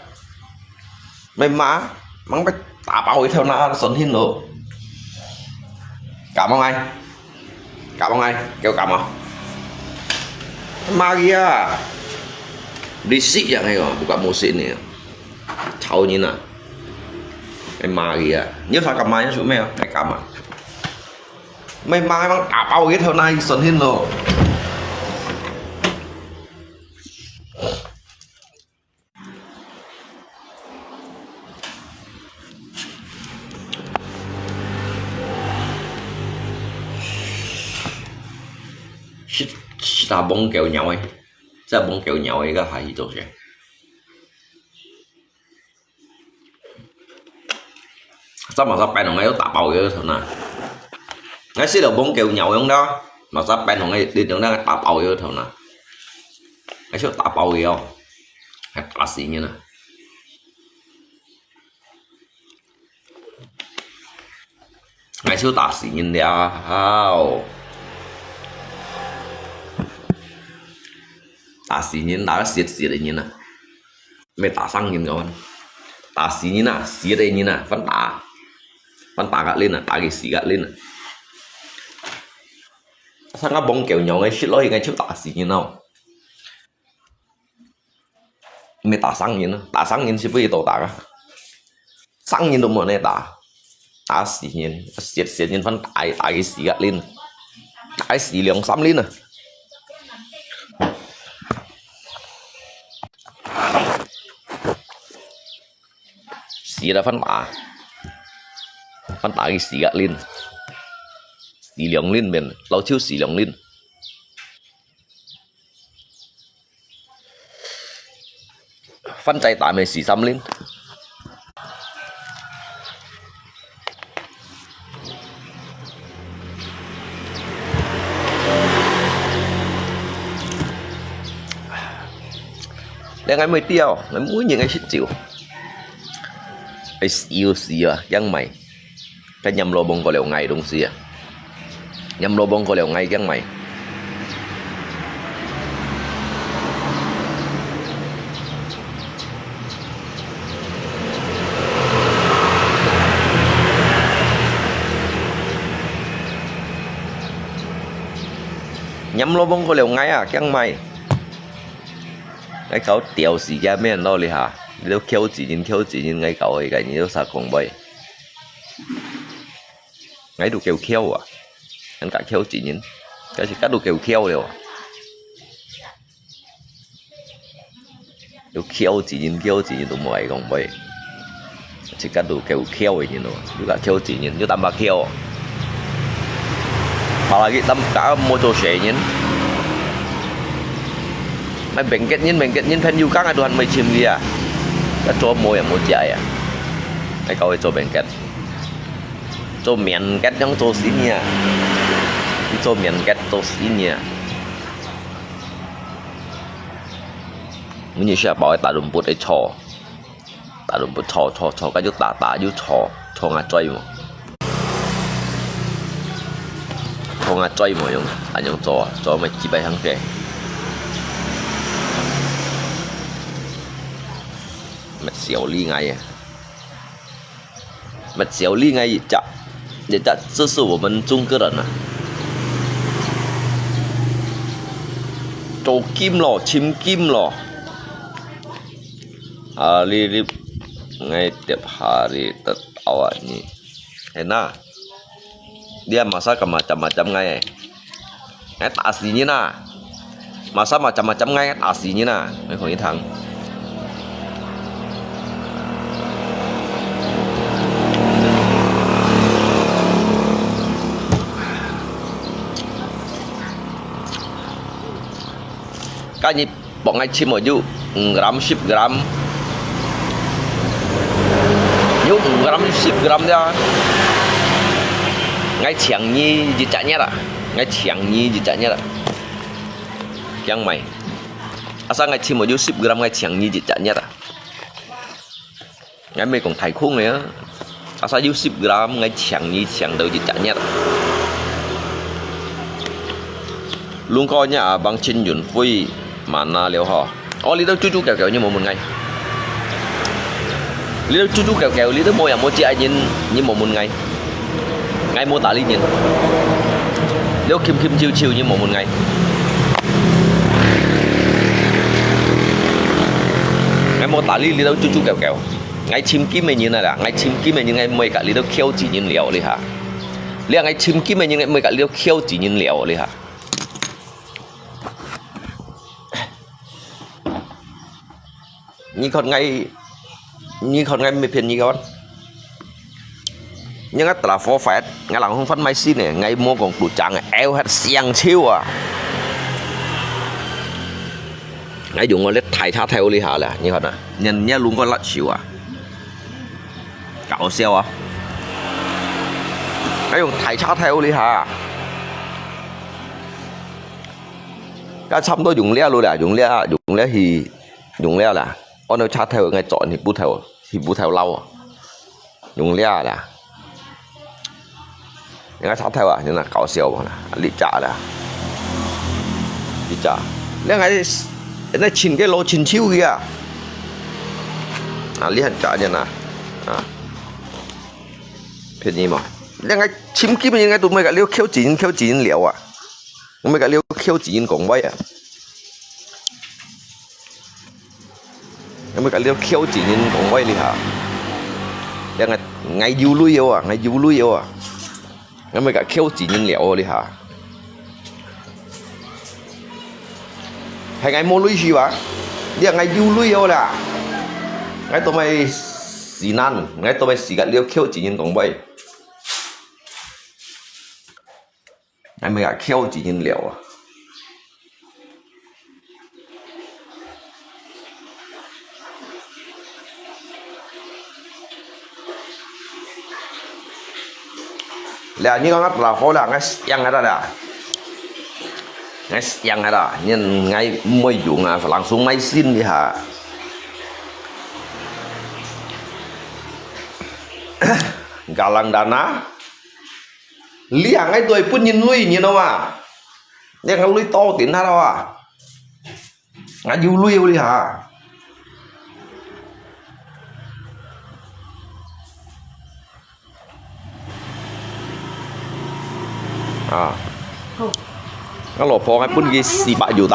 Memang, memang phải tả bao cái theo na son hin lo. Cảm ơn anh. Cảm ơn anh. Kêu cảm ơn. Maria. Berisik ya ngai ko, buka musik ni. Chào nhìn à. Ai Maria. Nhớ phải cảm ơn, nhớ chú mèo. Ai cảm ơn. Memang, memang tả bao cái theo na son hin lo. Sit, sit ta bông kéo nhau ấy. Chắc bông kéo nhau ấy, có hại gì đâu chứ. Chắc mà sao bèn hông ấy, tả bao cái thôi nè. Ngay xí đầu bông kéo nhau ấy đó. Mà sao bèn hông ấy, đi đường đó, tả bao cái thôi nè. Ngay xí tả bao cái không. Hay tả xí như nè. Ngai siu tả sỉ nyin liao. Tả sỉ nyin, tả siet siet nyin à. Mê tả sang nyin kawan. Tả sỉ nyin à, siet nyin à, phân tả. Phân tả gak lin à, tả kì sỉ gak lin à. Sang gak bông kéo nhau ngai siet lôi ngai siu tả sỉ nyin nâu. Mê tả sang nyin, tả sang nyin siu bui tô tả. Sang nyin tô mô nê tả. Tả sỉ nyin, siet siet nyin phân tả, tả kì sỉ gak lin. Tả sỉ liang sam lin à. Sỉ là phân tả. Phân tả kì sỉ gak lin. Sỉ liang lin mên, lau chiu sỉ liang lin. Phân tả mê sỉ sam lin. Leng ngai mui tiao, ngai mui nyi ngai sit chiu. Ai siu siu à, yang mai. Cái nhắm lô bông có lèo ngay đúng gì à? Nhắm lô bông có lèo ngay kiăng mày. Nhắm lô bông có lèo ngay à, kiăng mày. Ngai kau tiao sỉ ya miên lo li ha. Liu kiao chỉ nhìn, kiao chỉ nhìn ngai kau hei cái nhìn liu sa kong bơi. Ngai du kêu khiêu à. Anh cả khiêu chỉ nhìn. Cái gì cả du kêu khiêu liu à. Du khiêu chỉ nhìn, khiêu chỉ nhìn du mò ai kong bơi. Chỉ cả du kêu khiêu ai nhìn lo. Du cả khiêu chỉ nhìn, du tamba khiêu. Apalagi tam cả mô tô sẻ nhìn. Mai bengket nhìn, bengket nhìn phen yu kang aduhan mai chim lia. Cả tô mô ya mô chia ya. Ai kau ai tô bengket. Tô miên ket yong tô sỉ nia. Tô miên ket tô sỉ nia. 你是包个大潤筆个炒，大潤筆炒炒炒，該就打打就炒，炒啊嘴無？炒啊嘴無用，恁樣做啊，做乜幾擺行个？乜笑你𠊎啊！ 乜笑你𠊎一隻，一隻，這是我們中國人啊。做金咯，尋金咯。啊，你，你，𠊎跌下你得到啊你。係哪？你啊，masa ka macam-macam ngai。 𠊎打死你啊！Masa macam-macam ngai，打死你啊！𠊎講你聽。該你幫𠊎尋哦，有五gram、十gram，有五gram、十gram个啊！𠊎請你一隻月啊！𠊎請你一隻月啊！ 驚買。Asal𠊎尋無有十gram，𠊎請你一隻月啊！𠊎毋係講太空个啊！Asal有十gram，𠊎請你請到一隻月啊！Lungkor nya abang Chin Yun Fui mana了吼？哦，你兜豬豬狗狗，你無問𠊎。你兜豬豬狗狗，你兜無影無跡个人，你無問𠊎。 𠊎無搭理人。你兜欽欽啾啾，你無問𠊎。𠊎無搭理你兜豬豬狗狗。𠊎尋金个人啊啦，𠊎尋金个人，𠊎毋會佮你兜狗子人聊哩哈。你啊，𠊎尋金个人，𠊎毋會佮你兜狗子人聊哩哈。 你看𠊎，你看𠊎毋係騙你个。你𠊎打火發，𠊎冷風發賣先呢，𠊎無講堵正个，L係上手啊！𠊎用𠊎个大車頭哩下啦，你看啊，你你用𠊎辣手啊，搞笑啊！𠊎用大車頭哩下，該差毋多用了咯啦，用了，用了去。 用了啦，安到車頭𠊎做你布頭，去布頭撈啊，用了啦。人家車頭啊，你那搞笑嘛啦，你假啦，你假，你還那尋个老尋手个啊，啊，你還假人啊，啊，騙你嘛，你還尋基本應該都沒个，你要扣錢，扣錢了啊。 𠊎毋係佮你兜口舌人講話啊！𠊎毋係佮你兜口舌人講話哩哈！𠊎𠊎有鐳哦啊！𠊎有鐳哦啊！𠊎毋係佮口舌人聊哦哩哈！係𠊎無鐳係吧？你啊𠊎有鐳哦啦！𠊎都毋係死男，𠊎都毋係死佮你兜口舌人講話。 𠊎毋係佮口舌人聊啊！來，你講𠊎打火啦，𠊎醒下啦！𠊎醒下啦！你𠊎毋會用啊，langsung賣先哩哈！Galang dana。 你啊，𠊎都係分人鐳，你知無？你啊，𠊎鐳多點下了啊！𠊎有鐳哦哩哈！啊！𠊎老婆𠊎分佢四百UD。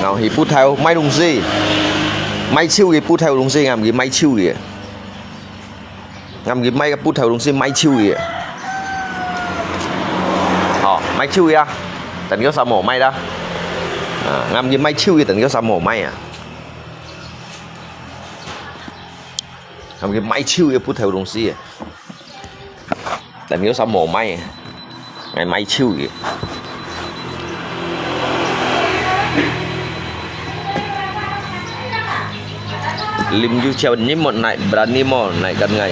𠊎去布頭賣東西，賣手个布頭東西，𠊎毋去賣手个。𠊎毋去賣个布頭東西，賣手个。好，賣手个啊，等佢三毛賣啦。啊，𠊎毋去賣手个，等佢三毛賣啊。 𠊎毋去賣手个布頭東西，等佢三毛賣，𠊎賣手个。Lim Yu Chao，你莫來，berani莫來跟𠊎。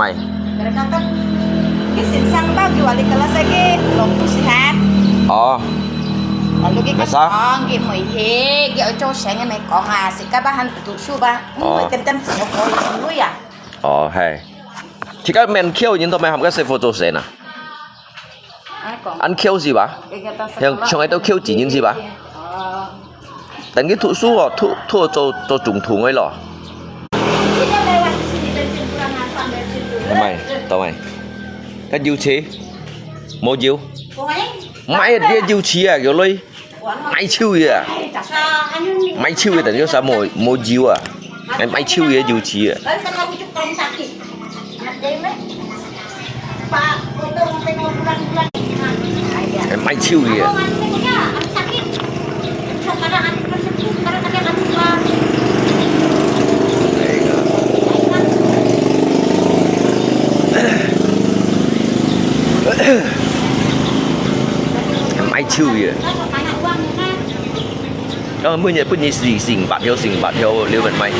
麼个？Kadang-kadang佢先生到佢話你kelas lagi，老師係。哦。Lalu佢講，佢每日佢愛做生意，meh講啊，自家還讀書吧，哦。Meh跟等小朋友啊。哦，係。自家面口人都毋會喊佢師傅做事啊。 恁巧係吧？像，像該兜巧子人係吧？等佢讀書哦，讀，讀做，做總統个咯。毋係，當然。該油漆？無油？毋係，這油漆啊，叫來。 賣手个啊。賣手个等於啥無，無油啊？賣，賣手个油漆啊。賣手个啊。賣手个啊。 講每日分你四，四五百條，四五百條，了分賣。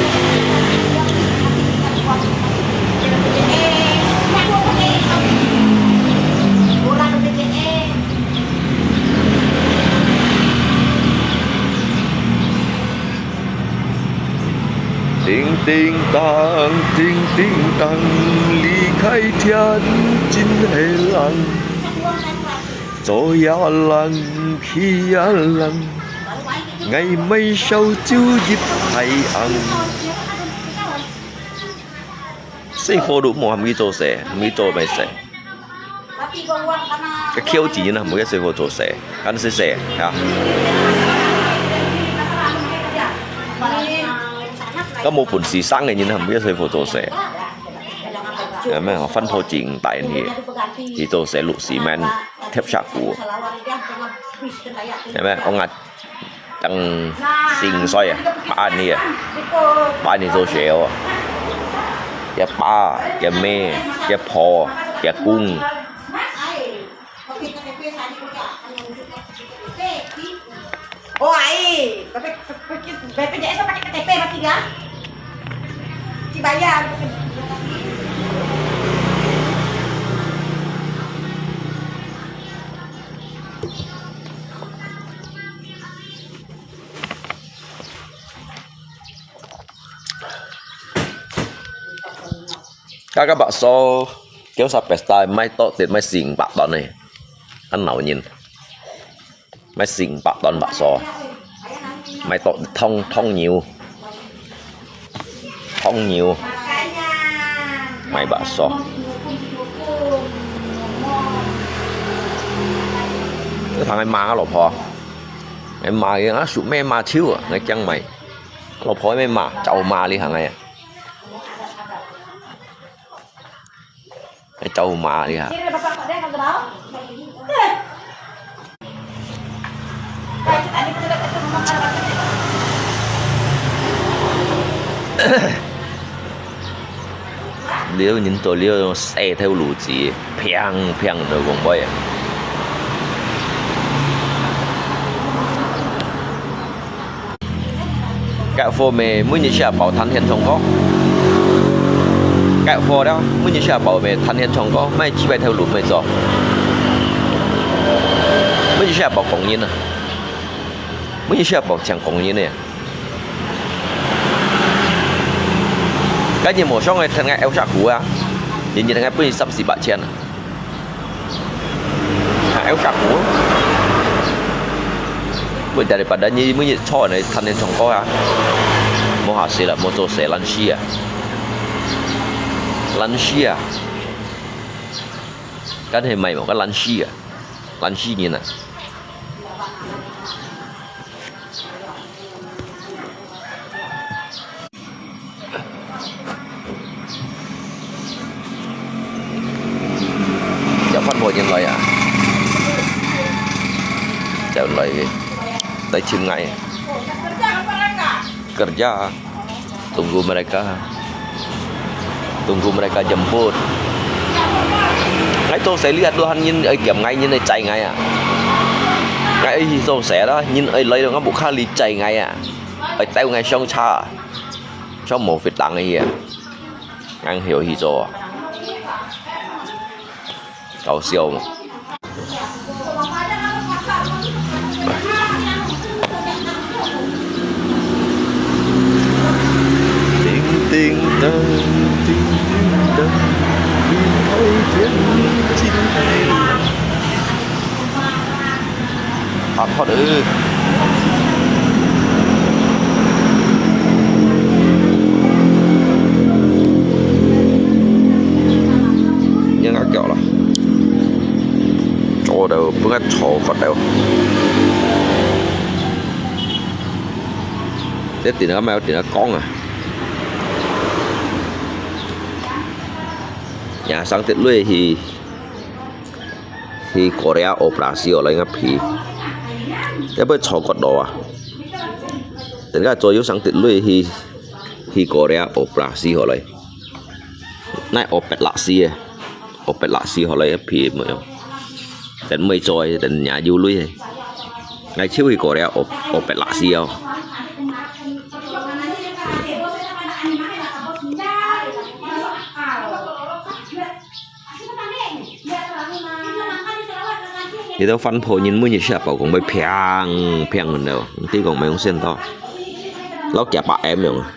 叮叮噹，叮叮噹，離開天真係冷。 左也冷，右也冷，𠊎買燒酒一大甕。細貨都無喊佢做事，喊佢做麼个事？該巧子人啊，喊佢細貨做事，敢使使啊？該無本事生个人啊，喊佢細貨做事。有無？番婆正大人去，去做事，六四年。 貼石牯。有無？𠊎啊，正四五歲啊，八年啊，八年做事哦。佢爸、佢姆、佢婆、佢公。哦，ai, B P J S pakai K T P mati dia. Dibayar. 該个bakso，叫啥pesta，賣到得賣四五百ton呢，恁鬧人。 賣四五百ton bakso，賣到燙，燙牛，燙牛，賣bakso。你同佢罵老婆，你罵佢啊，手尾罵手啊，你驚賣。老婆咩罵，就罵你行啊。 你做馬你啊！了人到了，用石頭路子，砰砰就講話啊！ 結火咩，每日食飽，攤現唱歌。結火了，每日食飽咩，攤現唱歌，賣幾百條路咩做。每日食飽工人啊，每日食飽請工人呢。該日無上來聽个歐沙鼓啊，日日聽个分你三四百千啊。 還有甲骨。Buat daripada你每日坐來談天唱歌啊，無下事啦，無做事，懶尸啊，懶尸啊，該係賣無个懶尸啊，懶尸人啊。Pho人來啊，就來，來尋𠊎。Kerja, tunggu mereka, tunggu mereka jemput. Ngai to xe lihat Tuhan, nyin ai kiam ngai, nyin ai cai ngai ah. Ngai ai hi to xe lah, nyin ai lai lo ngai buk kali cai ngai ah. Ai tau ngai sông cha, sông mo fit tang ai ah. Ngang hio hi to. Kau siau mo. Ting ting dang, ting ting dang, 好好的。應該夠了，坐到不敢坐發到。這點下買有點下光啊。呀，上得累去。 去Korea operasi，來个皮，也毋會坐過多啊。等下做有上得累去，去Korea operasi好來。那operasi啊，operasi好來个皮無有。等毋會做，等人家有累。𠊎就去Korea op-，operasi哦。你兜番婆人每日食飽講會平平運了，你講毋用算到，老幾百M樣啊。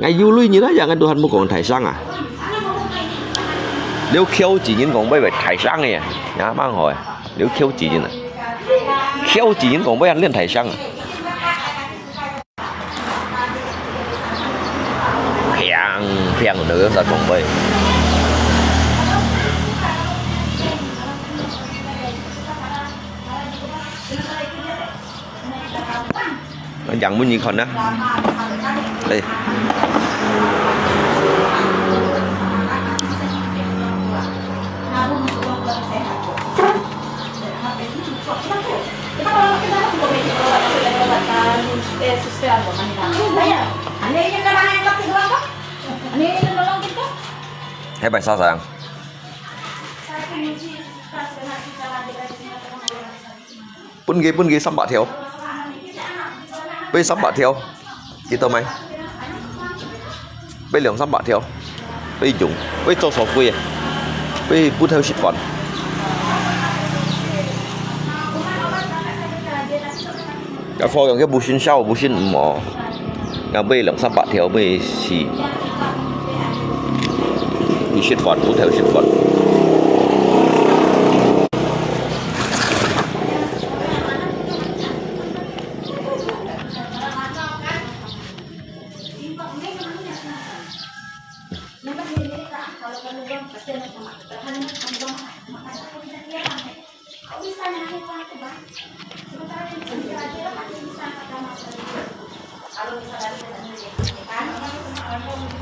𠊎有鐳人啊，樣𠊎都還無講大聲啊。你口子人講會會大聲个呀，也蠻好啊。你口子人啊，口子人講會還練大聲啊。 平平就有煞講話。啊，樣本你看啊。哎。 係擺啥聲？分佢，分佢三百條，分三百條，幾多買？ 分兩三百條，分用，分做所費啊，分不透食飯。該貨用个不信燒，不信毋好，該分兩三百條，分死，不食飯，不透食飯。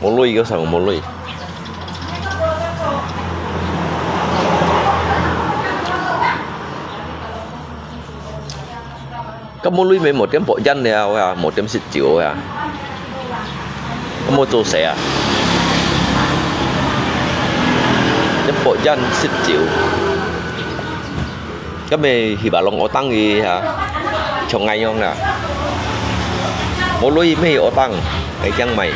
無鐳个，上無鐳。 該無鐳咩，無點報danh了啊，無點食酒啊，該無做事啊？點報danh食酒，該咩去別弄學堂去啊？像𠊎樣啊，無鐳咩學堂，會驚買。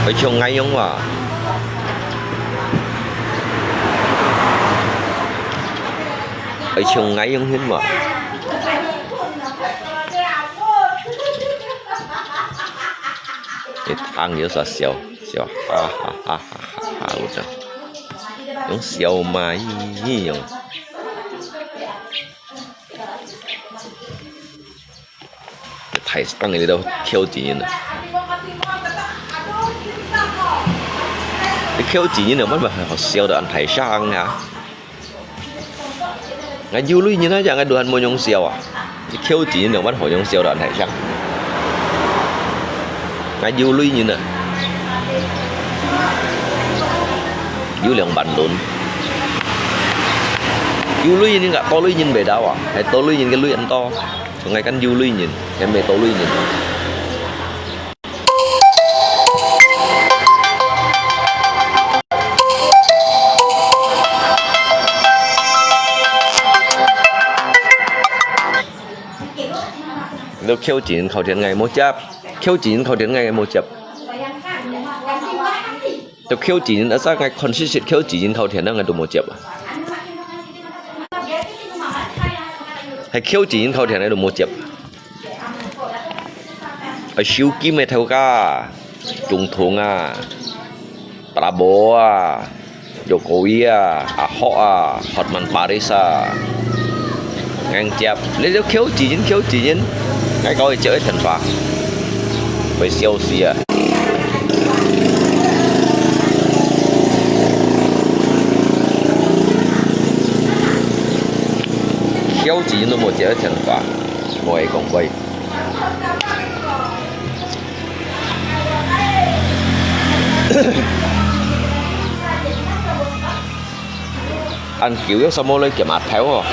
會像𠊎樣哇？會像𠊎樣形哇？你聽有啥笑？笑，哈哈哈哈哈哈！有種，用笑嘛，咦，用。 大聲个，你都口子人啊！你口子人啊，乜乜好笑到恁大聲啊！ 𠊎有鐳人啊，這𠊎都還無用笑啊。你抾錢人兩萬好用笑到很像。𠊎有鐳人啊，有兩萬輪。有鐳人个多鐳人袂到啊，還多鐳人个鐳很多。𠊎kan有鐳人，還沒多鐳人。 你抾錢人扣電𠊎無接，抾錢人扣電𠊎無接。就抾錢人，asal𠊎consistent抾錢人扣電，𠊎都無接啊。還抾錢人扣電，𠊎都無接。 收金个頭家，總統啊，Prabowo啊，Jokowi啊，Ahok啊，Hotman Paris啊，𠊎接，你就抾錢人，抾錢人，𠊎搞佢接一電話，會笑死啊！抾錢人都無接一電話。 無愛講話。恁久又啥無來撿阿頭哦？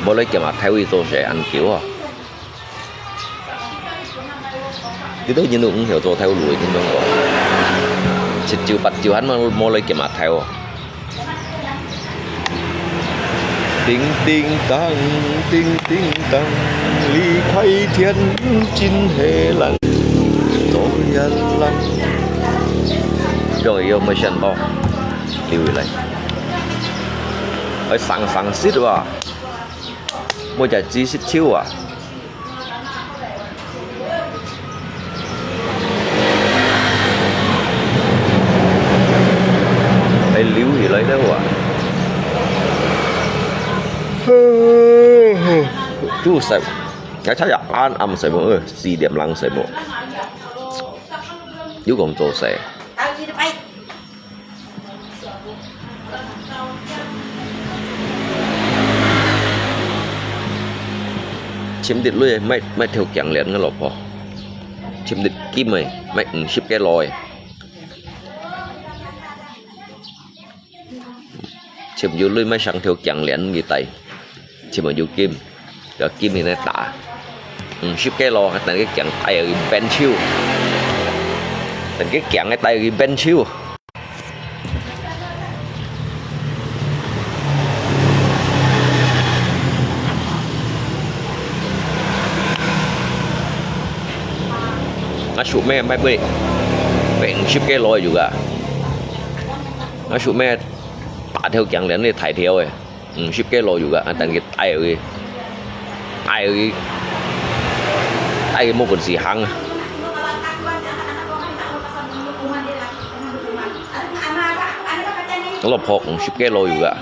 無來撿阿頭去做事恁久哦？ 這兜人都毋曉做頭路个，聽講過。七九八九還無，無來撿阿頭哦。叮叮噹，叮叮噹，離開天津黑藍，走呀藍。這位有無想到？留下來。哎，上上色哇！莫再紫色球啊！ 還留起來了啊！都細，也差一暗暗細目，呃，四點零細目。有講做事。 尋滴鐳，買，買條頸鏈个老婆。尋滴金个，買五十个羅个。尋有鐳，買成條頸鏈佢戴。 尋無有金，有金佢來打。五十个羅，等佢頸戴佢變手，等佢頸个戴佢變手。啊，手尾買杯，買五十个羅有啊。啊，手尾打條頸鏈，你大條个。 五十个羅有啊，啊，等佢戴佢，戴佢，戴佢無本事行啊。老婆五十个羅有啊，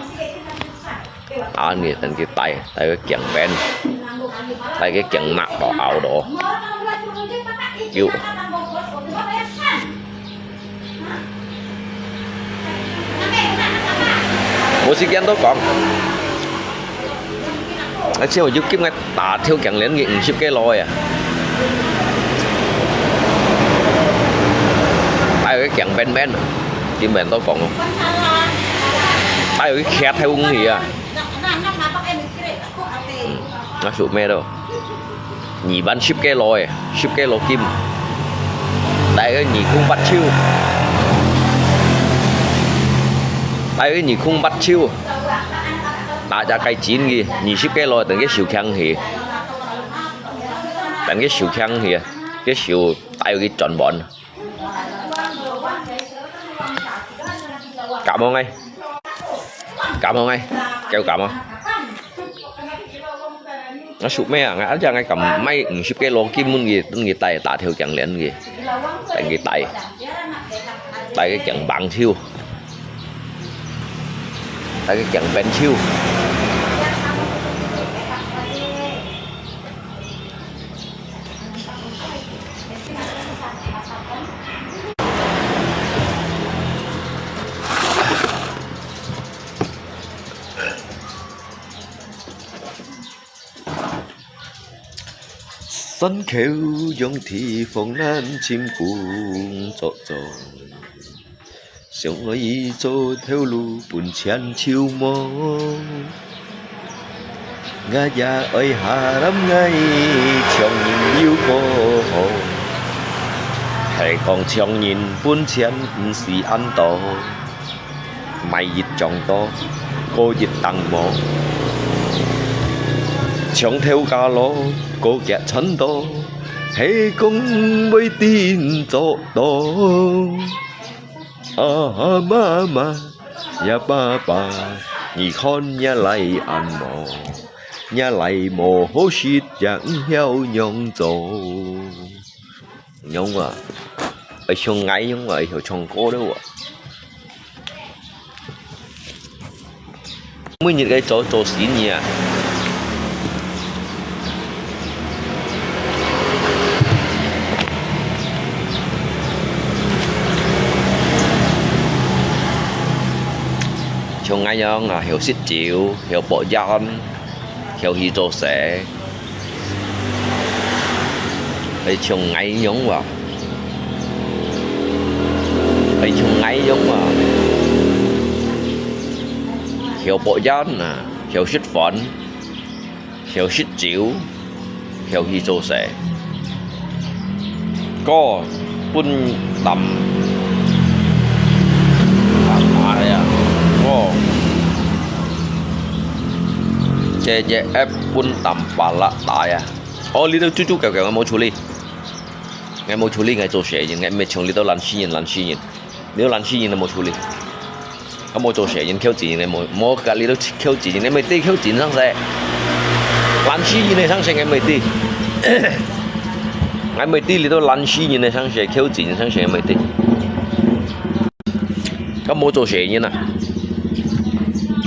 啊，你等佢戴，戴佢頸邊，戴佢頸那到拗到，有。 無時間都講。而且我就今日打條頸鏈个五十个羅呀，戴佢頸邊邊，今日都講哦，戴佢徛太遠去啊。 嗯，啊，手尾咯，二萬十个羅个，十个羅金，戴个二空八手，戴个二空八手，打隻雞錢佢，二十个羅等佢手輕去，等佢手輕去，佢手戴佢轉彎。 Cảm ơn anh. Cảm ơn anh. Kêu cảm ơn. Nó sụp mẹ à, ngay ăn cho ngay cầm máy, ừ, ship cái lô kim mun gì, mun gì tay, ta theo chàng liền gì. Tay gì tay. Tay cái chàng bằng thiêu. Tay cái chàng bên thiêu. 山口洋地方難尋工作做，想愛做頭路分錢就無。𠊎也愛下lâm𠊎，像人有過河，係講像人分錢毋使恁多。 買一張多，過一頂帽。像頭家佬，過極賺多，係講毋會定做到。啊，媽媽呀，爸爸，你看若倈恁無，若倈無好食，也毋曉仰做。 仰啊，愛像𠊎仰啊，愛曉唱歌了啊。每日个做，做生意啊。像𠊎仰啊，曉食酒，曉博眼，曉去做事。 愛像𠊎仰哇，愛像𠊎仰哇，曉博眼啊，曉食飯，曉食酒，曉去做事。歌分擔，擔啊呀，歌。姐姐app分擔把啦打呀。 哦，這兜豬豬狗狗𠊎無處理。𠊎無處理，𠊎做事人，𠊎毋係像這兜懶尸人，懶尸人。這兜懶尸人𠊎無處理。𠊎無做事人，抾錢人，𠊎無，無佮這兜抾錢人，𠊎毋係對抾錢上勢。懶尸人个上勢𠊎毋係對。𠊎毋係對這兜懶尸人个上勢，抾錢人上勢𠊎毋係對。 𠊎無做事人啊。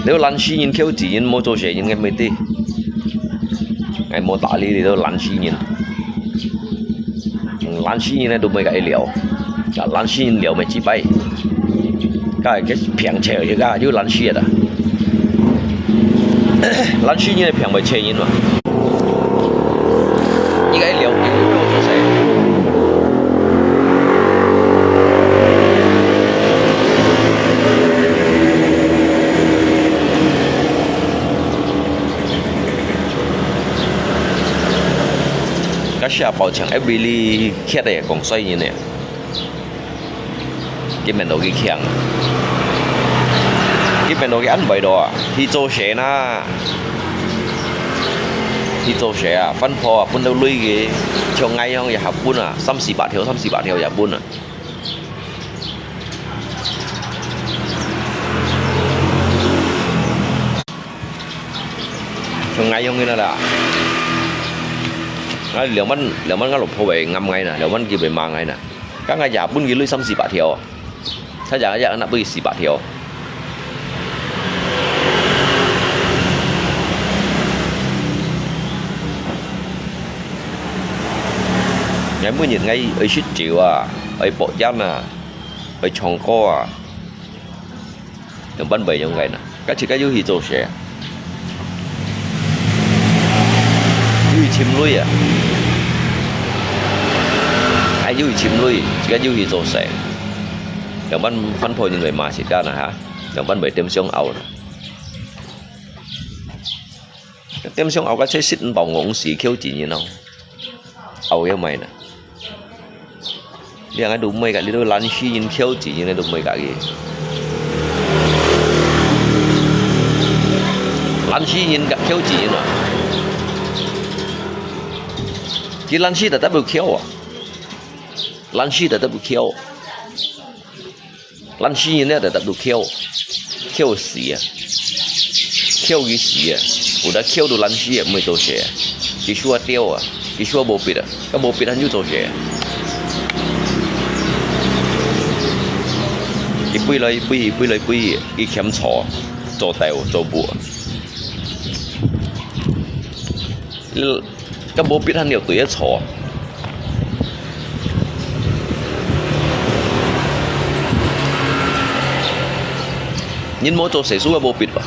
這兜懶尸人抾錢人，無做事人个毋係對。𠊎無搭理這兜懶尸人。嗯，懶尸人呢都毋會佮佢尞。啊，懶尸人尞乜自敗。該个平常時啊，就懶尸啊。懶尸人係平會切人嘛。 你个了解我做事。該下包場every日，徛个講衰人呢。 佢面到佢強，佢面到佢安慰到啊，去做事啦，去做事啊，飯泡啊，分到鐳个，像𠊎樣也合分啊，三四百條，三四百條也分啊。像𠊎樣个啦，𠊎兩萬，兩萬𠊎老婆會啱𠊎啦，兩萬佢會罵𠊎啦。 該𠊎也分佢鐳三四百條啊，佢也，也拿分佢四百條。𠊎每日𠊎愛食酒啊，愛博煙啊，愛唱歌啊。 仰般會樣个呢？該自家又去做事啊，又去尋鐳啊，哎，又去尋鐳，自家又去做事，仰般飯泡人會罵自家呢哈？仰般會點上拗呢？點上拗个才食毋飽，戇死，抾錢人哦，拗个麼个呢？ 你看，都毋會佮，這兜懶尸人抾錢人，你都毋會佮佢。懶尸人佮抾錢人啊，佢懶尸得得毋抾啊，懶尸得得毋抾，懶尸人了得得毋抾，抾死啊，抾佢死啊，有得抾到懶尸啊，毋會做事啊，佢手啊掉啊。 佢手無筆啊，該無筆還有做事啊？佢飛來飛去，飛來飛去，佢撿草，做豆，做木啊。該無筆還有對个草啊？人無做事，手啊無筆吧？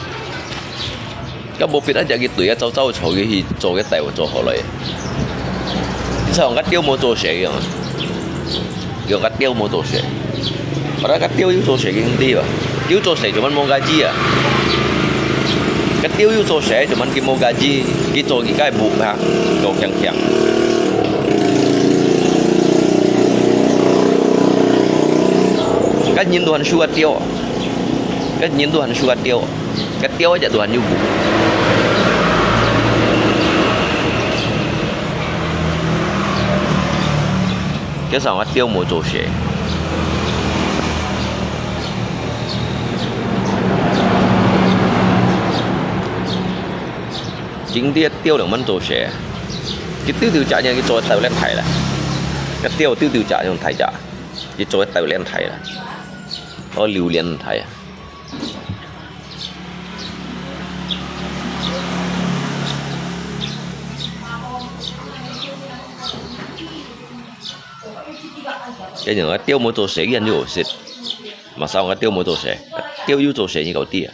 該無筆啊，就去對啊，走走坐去，去做个台灣做好了。像个鳥無做事樣，用个鳥無做事。Padahal个鳥有做事个，你知吧？有做事就乜無gaji啊。个鳥有做事就乜佢無gaji，佢做佢个屋啊，做強強。个人都還輸个鳥啊，个人都還輸个鳥啊。 个鳥一隻都還有無？叫啥个鳥無做事？真个鳥兩萬做事，佢丟丟隻呢，佢做得鬥練大啦。个鳥丟丟隻用大隻，佢做得鬥練大啦。哦，榴槤大啊！ Cái này nói tiêu mới tô sẽ ghi anh vô xịt. Mà sao nói tiêu mới tô sẽ? Tiêu vô tô sẽ như cậu tia.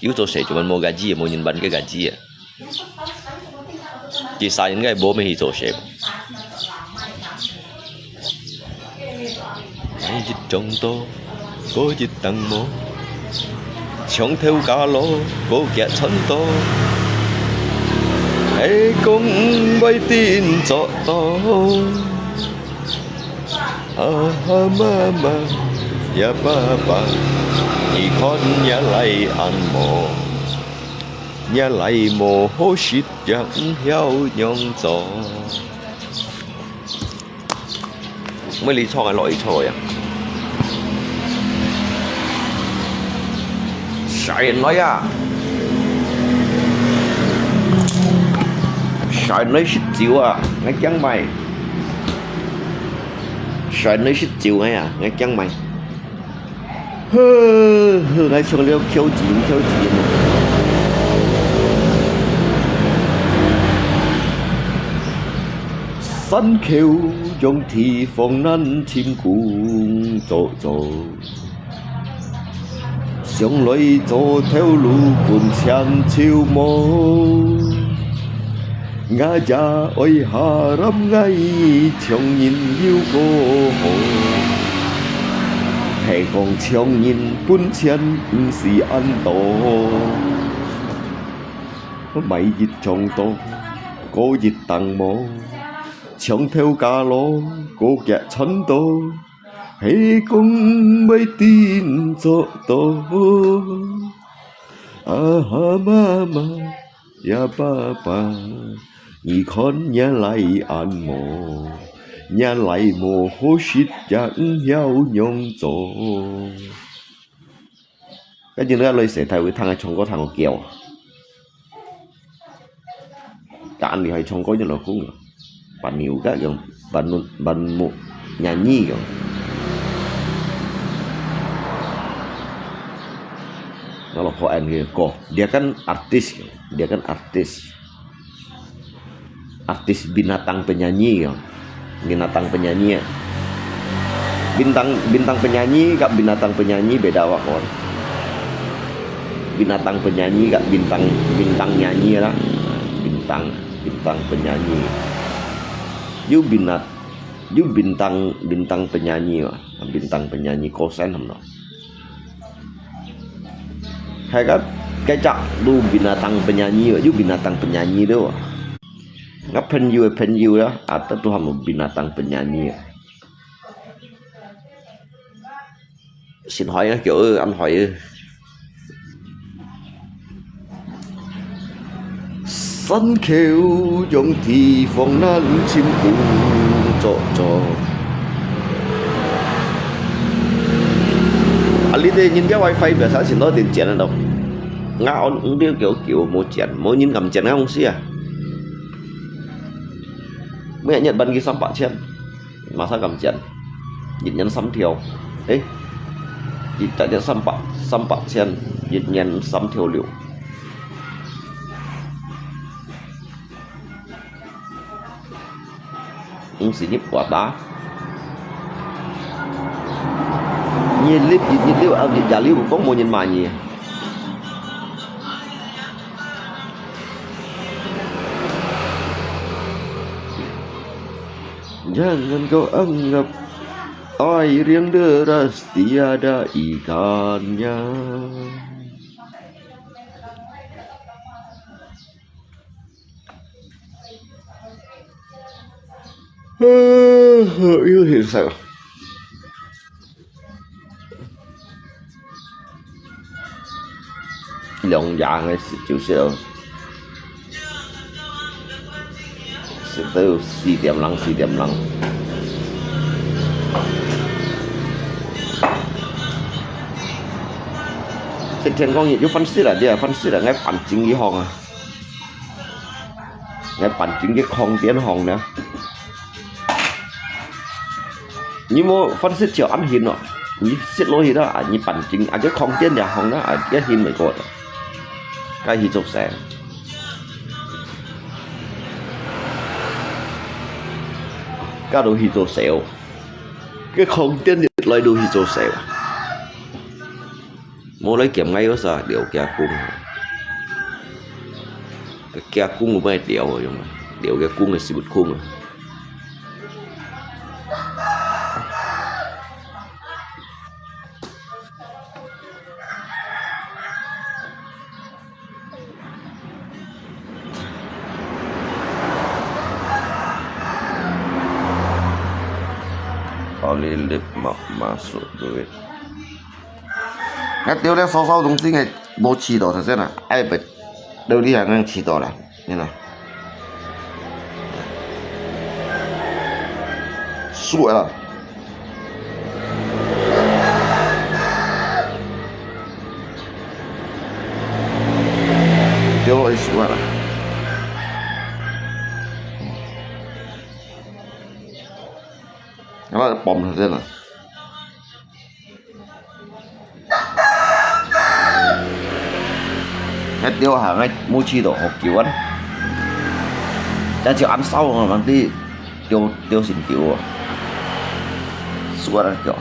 Vô tô sẽ chúng mình mua gaji, mua nhân bản cái gaji à. Chỉ sai những cái bố mới hi tô sẽ. Ai dịch trong tô, có dịch tăng mô. Chọn theo cả lô, có kẻ chọn tô. Hãy cũng với tin cho tô. À, ha, ma, ma, ya, ba, ba. Nhị con nhớ lại ăn mô. Nhớ lại mô hô shit yang hiao nhong tô. Mới đi chọn cái loại chọn rồi à. Sai nói à. Sai nói shit chiếu à. Ngay chăng mày. Sai nói shit chiếu ngay à. Ngay chăng mày. Hơ, hơ, ngay chọn liao khiêu chín, khiêu chín. Sân khấu trong thị phong năn chim cung trọ trọ. Sống lối trọ theo lũ cuốn chăn chiêu mô. Ngã già ôi hà rắm ngay chồng nhìn yêu cô hồ. Hè còn chồng nhìn cuốn chăn si ăn tổ. Mày dịch chồng tổ, cô dịch tăng mô. Chồng theo cả lô, cô kẹt chắn tổ. Hãy cùng với tin cho tôi. À ha ma ma, ya ba ba. Nhị con nhớ lại ăn mô. Nhớ lại mô hô shit ya hiao nhong tô. Cái gì nữa, lời sẽ thay với thằng trong có thằng kéo. Kan li hai chong ko nyo lo kung. Ban niu ka yong, ban nu, ban mu, nyanyi yong. Nó là Hoa Anh cái cô. Dia kan artis, dia kan artis. Artis binatang penyanyi yong. Binatang penyanyi. Bintang, bintang penyanyi kak binatang penyanyi beda wak, kawan. Binatang penyanyi kak bintang, bintang nyanyi lah. Bintang, bintang penyanyi. You binat, you bintang, bintang penyanyi lah. Bintang penyanyi kosen ham no. Hai kak, kecak tu binatang penyanyi, you binatang penyanyi tu. Ngap pen you, pen you lah. Ata tu ham binatang penyanyi. Xin hỏi á, kiểu ư, ăn hỏi ư. Sân khấu trong thị phong năn chim cung trọ trọ. À, lý tê nhìn cái wifi bia sao xin nói tiền chén đâu. Ngã on ứng điều kiểu kiểu mua chén, mua nhìn cầm chén ngã không xia. Mua nhận bằng cái sắm bạc chén. Mà sao cầm chén. Dịch nhắn sắm thiêu. Ê. Dịch tại nhắn sắm bạc, sắm bạc chén. Dịch nhắn sắm thiêu liu. Ung si nhịp quá ta. Nhịp lip, dịch nhịp liu, à, dịch giả liu, có mua nhìn mà nhỉ. Jangan kau anggap air yang deras tiada ikannya. Yuk,兩夜个食就食，食到四點零，四點零。食天光日就飯食啦，對啊，飯食啦，𠊎半斤一項啊。 𠊎半斤个空電項呢。你無飯食就恁興咯，你食落去啦，啊，你半斤啊，个空電這項啦，啊，个興毋過啦，該去做事。該都去做事哦，个空電一來都去做事啊。 無來兼𠊎有啥，撩厥公。厥公有咩撩啊，用啊，撩厥公个屎朏空啊。Kali lip mak masuk duit. 該丟了少少東西个，無試到，頭先啊，愛不，到底還能試到啦，你看。輸了。丟了一輸了。那麼bomb頭先啊。 該丟下，𠊎無試到好久啊。這就恁燒啊，橫直丟，丟成久啊。輸啊，該個。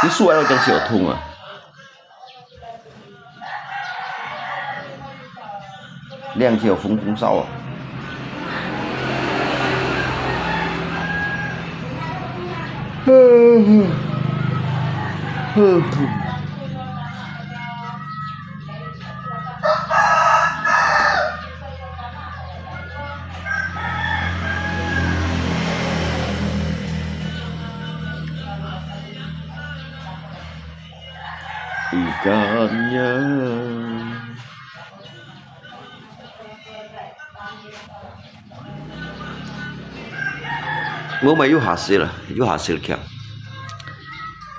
你輸啊，該個就痛啊。 兩條紅紅燒啊。Ikannya。我買有hasil啦，有hasil強。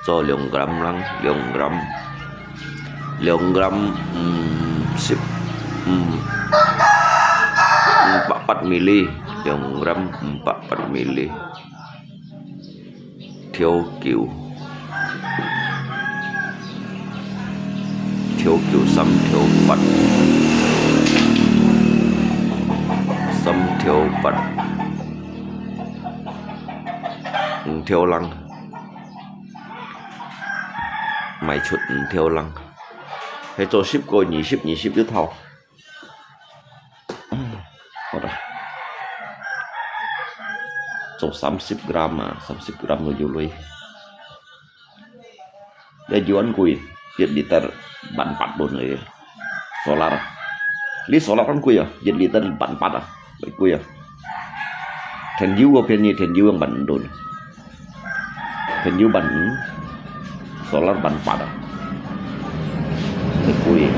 做兩gram lang，兩gram，兩gram，嗯，十，嗯，五百八mili，兩gram五百八mili。 條九，條九三條八，三條八，五條零，賣出五條零，係做十個、二十、二十一頭。 好啦，做三十gram啊，三十gram都有鐳。這有恁貴，一liter萬八分个solar啊。你solar恁貴啊，一liter萬八啊，貴啊。電油个便宜，電油个萬五分。 電油萬五，solar萬八啊。Hơi貴。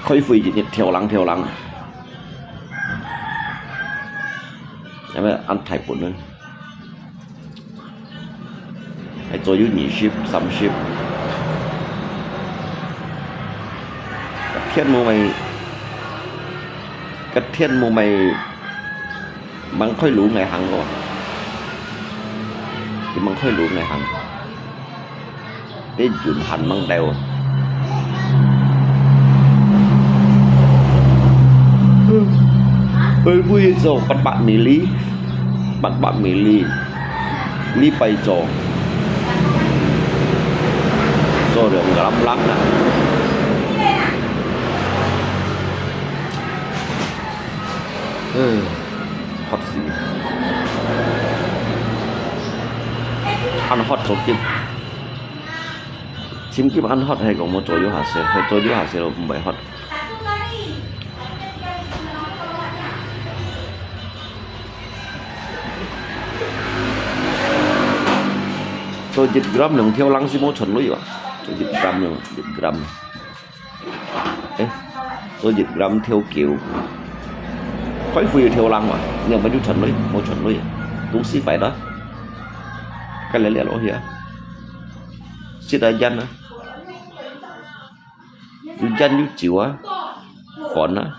開會日日跳lang跳lang，係無？恁大本呢？ 係做有二十、三十。該天無賣，該天無賣，吂開爐𠊎行哦。佢吂開爐𠊎行。該雲還吂掉。會毋會做八百mili？八百mili。 禮拜做。做兩gram零啊。嗯，渴死。恁渴做急。尋急恁渴，係講無做有下勢，係做有下勢咯，毋會渴。 做一gram兩條零係無存鐳啊！做一gram兩，一gram。誒，做一gram條九，開會有條零嘛？你有無有存鐳？無存鐳啊！東西壞了，該來了落去啊！食啊煙啊！ 有煙有酒啊，飯啊，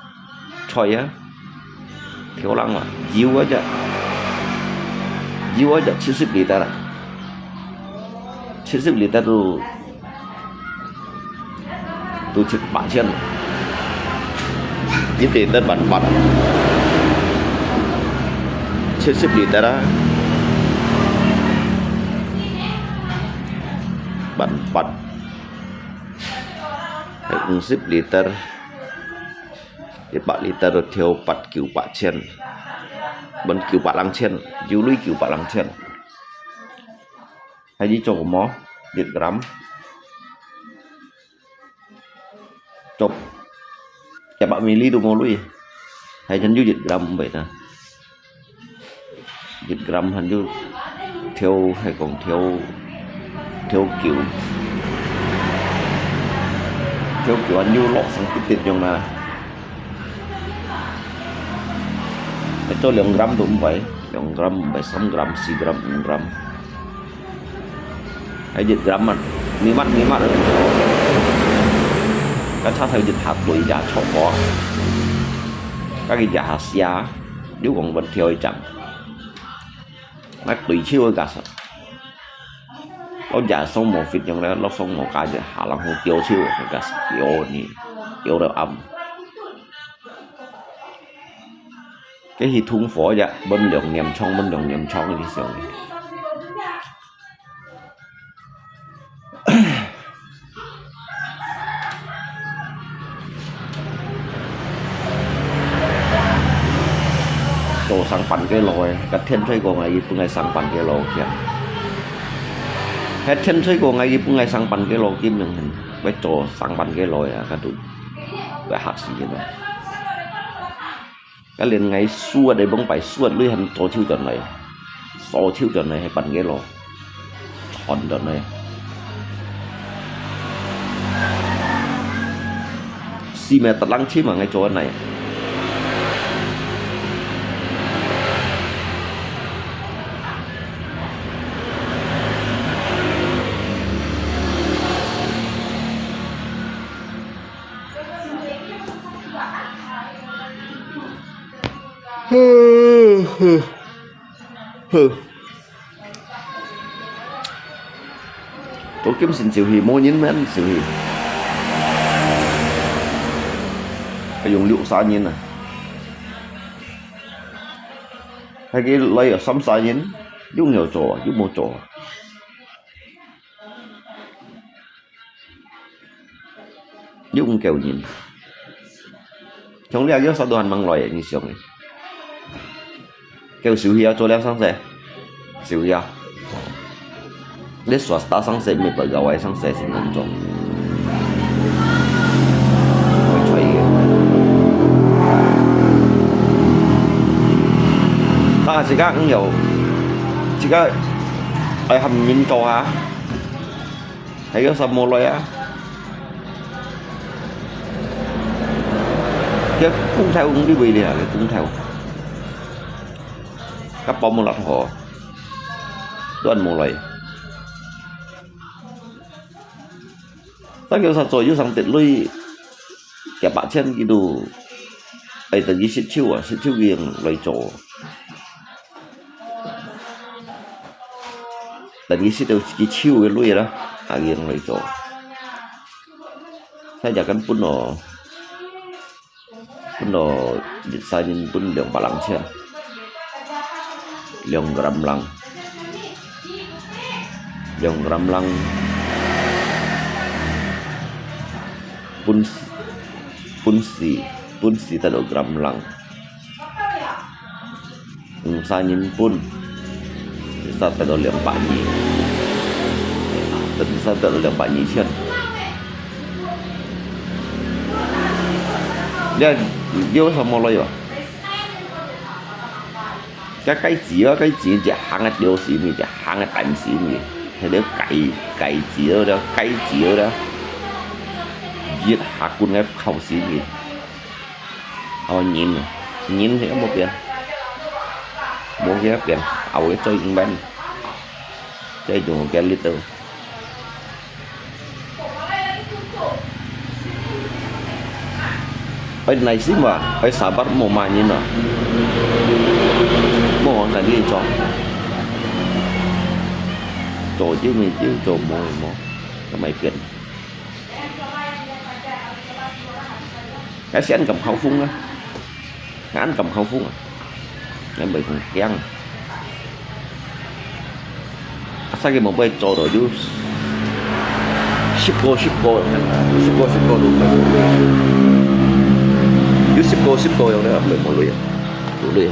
菜啊，條零啊，油啊隻，油啊隻七十liter啊，七十liter都，都七八千，一liter萬八啊，七十liter啊，萬八。 係五十liter，一百liter都條八九百千，分九百零千，有鐳九百零千。係你做麼？一gram，做一百mili都無鐳，係真有一gram毋會啊。 一gram還有條，係講條，條九，條九還有落成滴滴樣啦。做兩gram都毋會，兩gram毋會，三gram、四gram、五gram。 係一gram啊，密密密密啊。該差在一下對一下錯過，該佢一下寫，你講問題會講，該對手个角色，我也上無fit用了，落上無加一下，然後丟手个角色，丟你，丟到暗。該係通火呀，問兩年長，問兩年長个意思。 做上班个路誒，該天吹過𠊎，佢本來上班个路去啊。該天吹過𠊎，佢本來上班个路，今日會做上班个路啊，該都會嚇死人啊！ 該連𠊎輸啊，你講擺輸啊，你還左手轉來，左手轉來，還半個路，傳轉來。四米特冷清嘛，𠊎做緊來。 到今時就係無人面就係，還用六三年啊，還佢來有三三年，又有做又無做。 又毋夠人。像這个啥都還吂來，你想誒。夠收起啊，做了上勢，收起啊。你耍打上勢，毋係白搞，上勢先弄中。會出去个。啊，自家毋有，自家愛喊人到啊。 還有啥無來啊？該公投毋知為了，該公投。該包無落好，亂無來。但有啥做，有上得鐳，幾百千幾度，哎，等於失手啊，失手佢用來做。 但佢識到佢手个鐳啦，啊，佢用來做。大家根本咯，本咯，一世人分兩百零千，兩gram零，兩gram零，分，分四，分四得到gram零。五十人分，一下得到兩百二，一下得到兩百二千。你看，你為什麼來喲？ 該雞子啊，雞子一行个鳥屎味，一行个蛋屎味，迄條雞，雞子了，雞子了，一下滾个臭屎味。哦，人啊，人係無變，無佢變，後尾再應變，再用佢力到。 愛耐心啊，愛sabar，無麼人啊。無人跟你做，做就無就，做無無，都無變。該先咁好風啊！ 恁咁好風啊，恁毋會講驚。啊，細个無愛做到有十個、十個樣个，十個、十個都無，有十個、十個樣个，毋會無鐳啊，無鐳啊。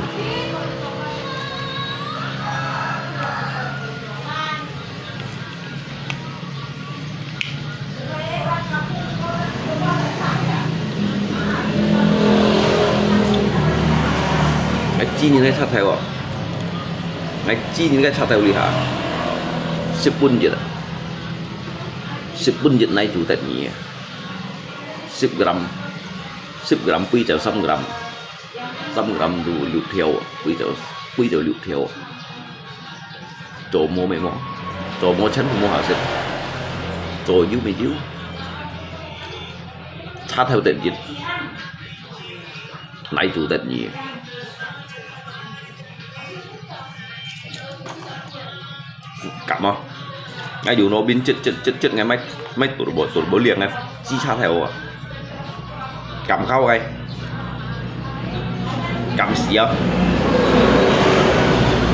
𠊎知你个賊頭哦，𠊎知你个賊頭哩哈，十分一啊，十分一哪做得你啊，十gram，十gram貴就三gram。 三gram都六條，貴到，貴到六條。做無咩無？做無全部無好食，做有咩有？賊頭得一，哪做得你？ 敢哦，𠊎有腦筋，直直直直，𠊎買買turbo turbo零个，試車頭啊，敢搞个，敢試哦，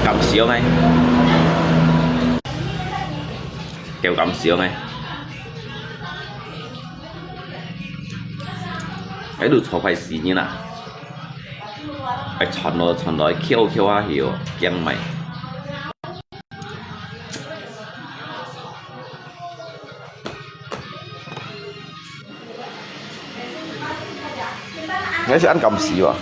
敢試哦，𠊎，叫敢試哦，𠊎。哎，都坐快死人啊！哎，傳落傳落，翹翹啊，係哦，驚買。 𠊎係恁敢試哇。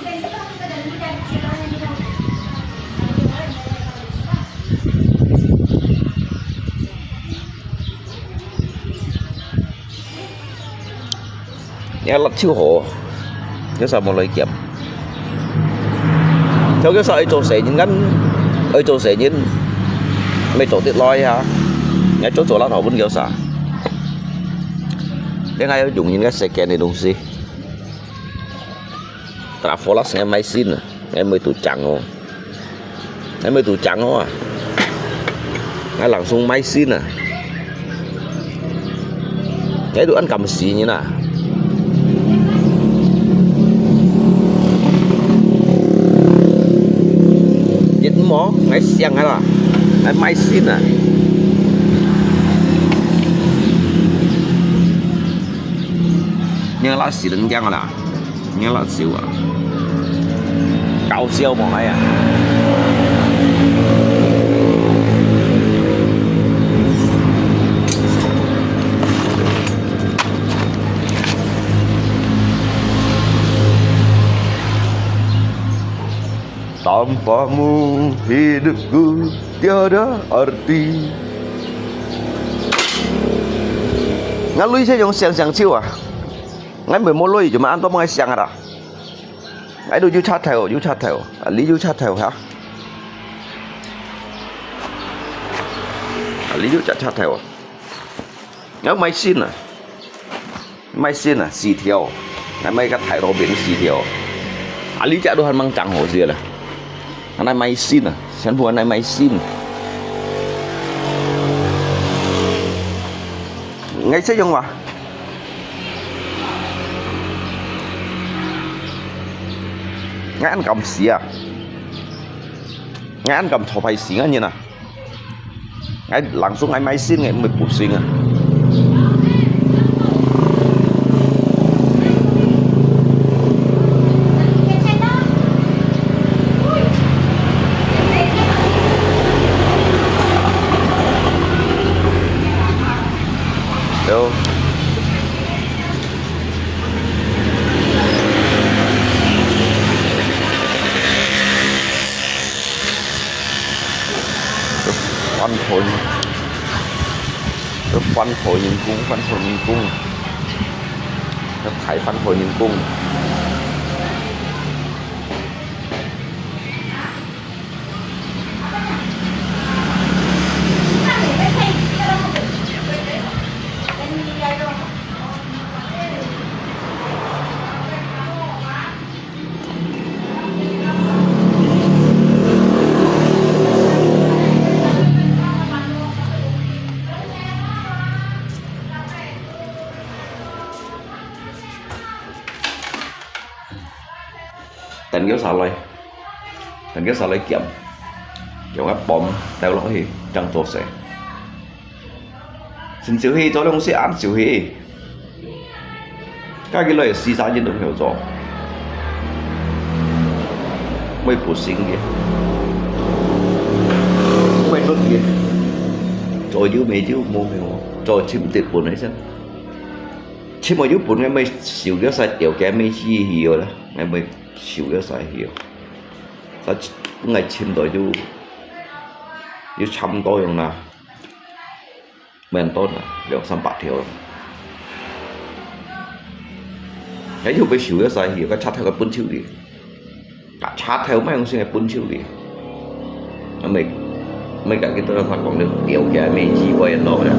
這辣椒好，這儕無來撿？就這儕愛做生意，𠊎愛做生意，乜做得來啊！𠊎做做辣頭分佢儕。這𠊎愛用人个時間个東西。Trafolas𠊎買新啊，𠊎買都靚哦。 𠊎買都靚哦啊！𠊎langsung買新啊！𠊎都恁敢試人啊！一無，𠊎想啊啦，𠊎買新啊！𠊎辣死人驚啊啦！ 你辣椒啊！搞笑無？哎呀！Tanpamu hidupku tiada arti。𠊎鐳先用想想手啊！𠊎毋係無鐳，做麼恁多麼个想啊啦？ 哎，都有賊頭，有賊頭，啊，你有賊頭哈？啊，你有隻賊頭啊？𠊎買新啊，買新啊，四條，𠊎買个大羅賓四條。啊，你隻都還吂裝好勢啦，還來買新啊，全部還來買新。𠊎使用哇？ 𠊎恁敢試啊！𠊎恁敢坐壞死个人啊！𠊎langsung𠊎買新个，毋會補新啊！有。有翻頭人，有翻頭人工，翻頭人工，有大翻頭人工。 等佢煞來，等佢煞來撿，撿个bomb掉落去，正做事。先燒氣，做東西恁燒氣。家己來四儕人都毋曉做，會不行个，會亂个，做有無有，無有，做尋得本來先。 尋無有本个，愛燒个時掉个，愛死去了，愛燒个時去了。佢本來尋到有，有差毋多樣啦，無恁多啦，兩三百條。該又愛燒个時去，該插頭个本手个。 啊，插頭莫用心个本手个。啊，毋，毋，家己對佢講，你了解，毋，智慧咯，呀。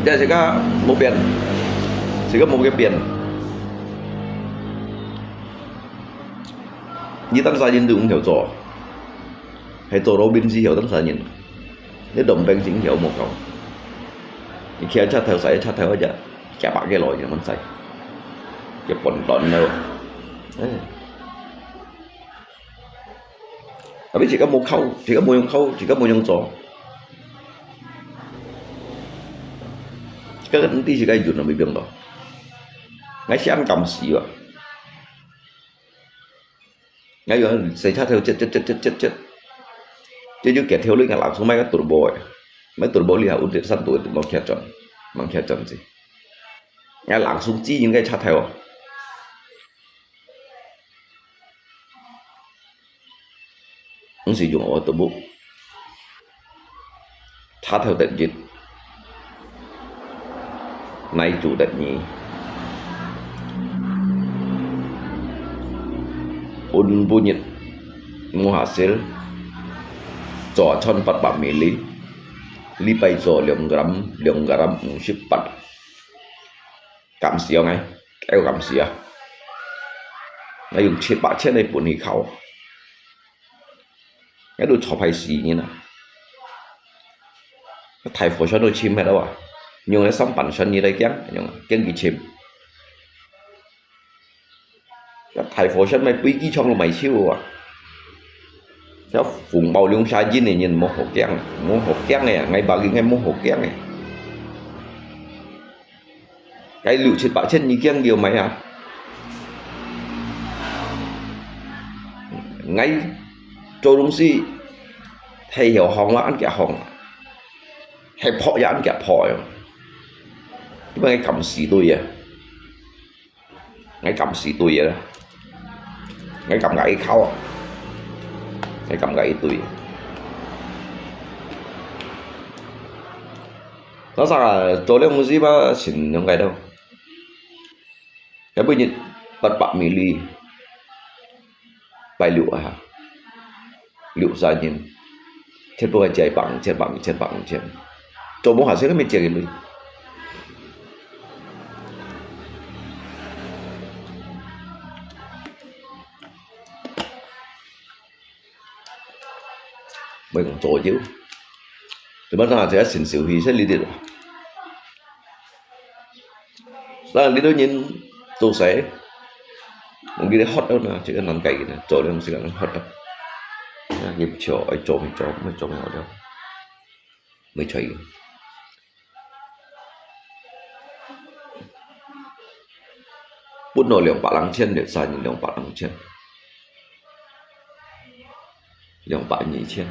這自家無變，自家無个變。你等儕人都毋曉做，係做老兵時候等儕人。 你當兵先曉無講。你騎車頭駛車頭嗰隻，幾百个來就問晒，就半段了。哎。Tapi自家無靠，自家無用靠，自家無用做。這个毋知自家用了無用到。𠊎想感死啊！ 𠊎用洗車頭接接接接接接，接就結條，你看langsung買个turbo个，買turbo你還有點三度个turbo騎轉，吂騎轉子。𠊎langsung指引个車頭哦。毋係用我turbo。 車頭得一，泥土得二。Ôn bút nhật，無下sil，做一餐八百mili，禮拜做兩gram，兩gram五十八。 感謝𠊎，夠感謝啊！𠊎用七八千个本去考，𠊎都坐排死人啊！大貨船都沉忒了啊！用个上半船你來驚，用驚佢沉。大貨船買飛機場都買少啊！這紅包兩儕銀个人無好驚，無好驚个，𠊎把佢𠊎無好驚个。 該六七八千你驚佢買啊？𠊎做東西，係曉行啊，恁遽行啊；係破也恁遽破啊。因為𠊎敢死對啊！𠊎敢死對啊！𠊎敢𠊎一靠啊！𠊎敢𠊎一對。Sasa做了東西吧，先用該兜。 該每日八百mili，拜六啊，六儕人，全部係借百五千、百五千、百五千，做無下先，該乜借个鐳。毋係講做妖，做麼个啊？這个神秀氣，先理解。 Sa lido nyin tu sai. Mungkin hot na, cik nan kai na. Cho dia mesti kan hot. Ya, ni cho, ai cho, cho, mai cho, mai cho. Mai cho. Pun no liang palang chen, liang san liang palang chen. Liang pa nyi chen.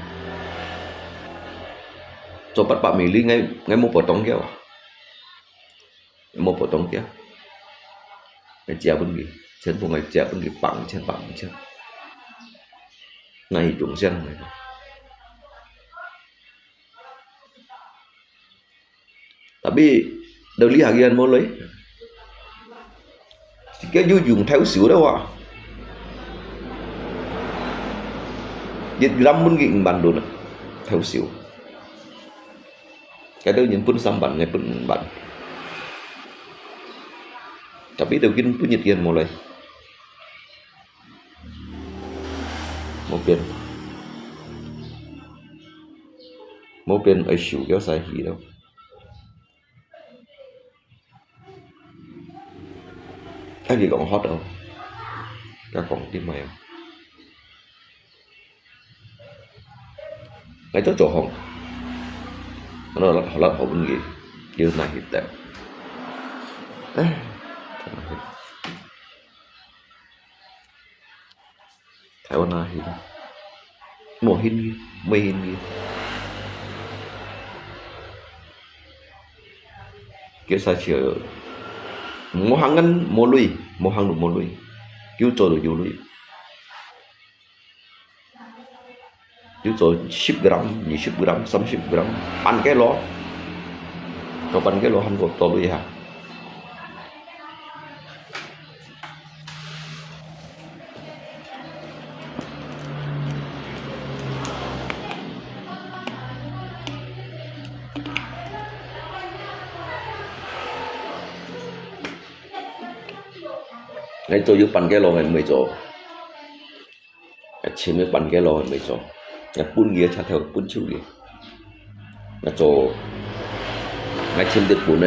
做八百美金，𠊎，𠊎無補當佢啊。無補當佢啊。𠊎借分佢，全部𠊎借分佢，百五千，百五千。哪有用先來个？ Tapi，到這下佢還無來。佢有用頭手了哇。一gram分佢五萬多啦，頭手。該兜人分三萬，𠊎分五萬。Tapi到今晡日佢還無來。無變。 無變愛收佢先去咯。啊，佢講好哦，佢講點樣啊？𠊎做做好，好了，好了，好問題，佢拿去掉。唉， 台灣哪去？無興趣，無興趣。佢先去，無行緊無鐳，無行就無鐳，有做就有鐳。有做十gram、二十gram、三十gram，半kilo，做半kilo還過多鐳哈。 𠊎做有半kilo，𠊎毋會做。𠊎尋个半kilo，𠊎毋會做。𠊎分佢个車頭，分手个。𠊎做，𠊎尋得分个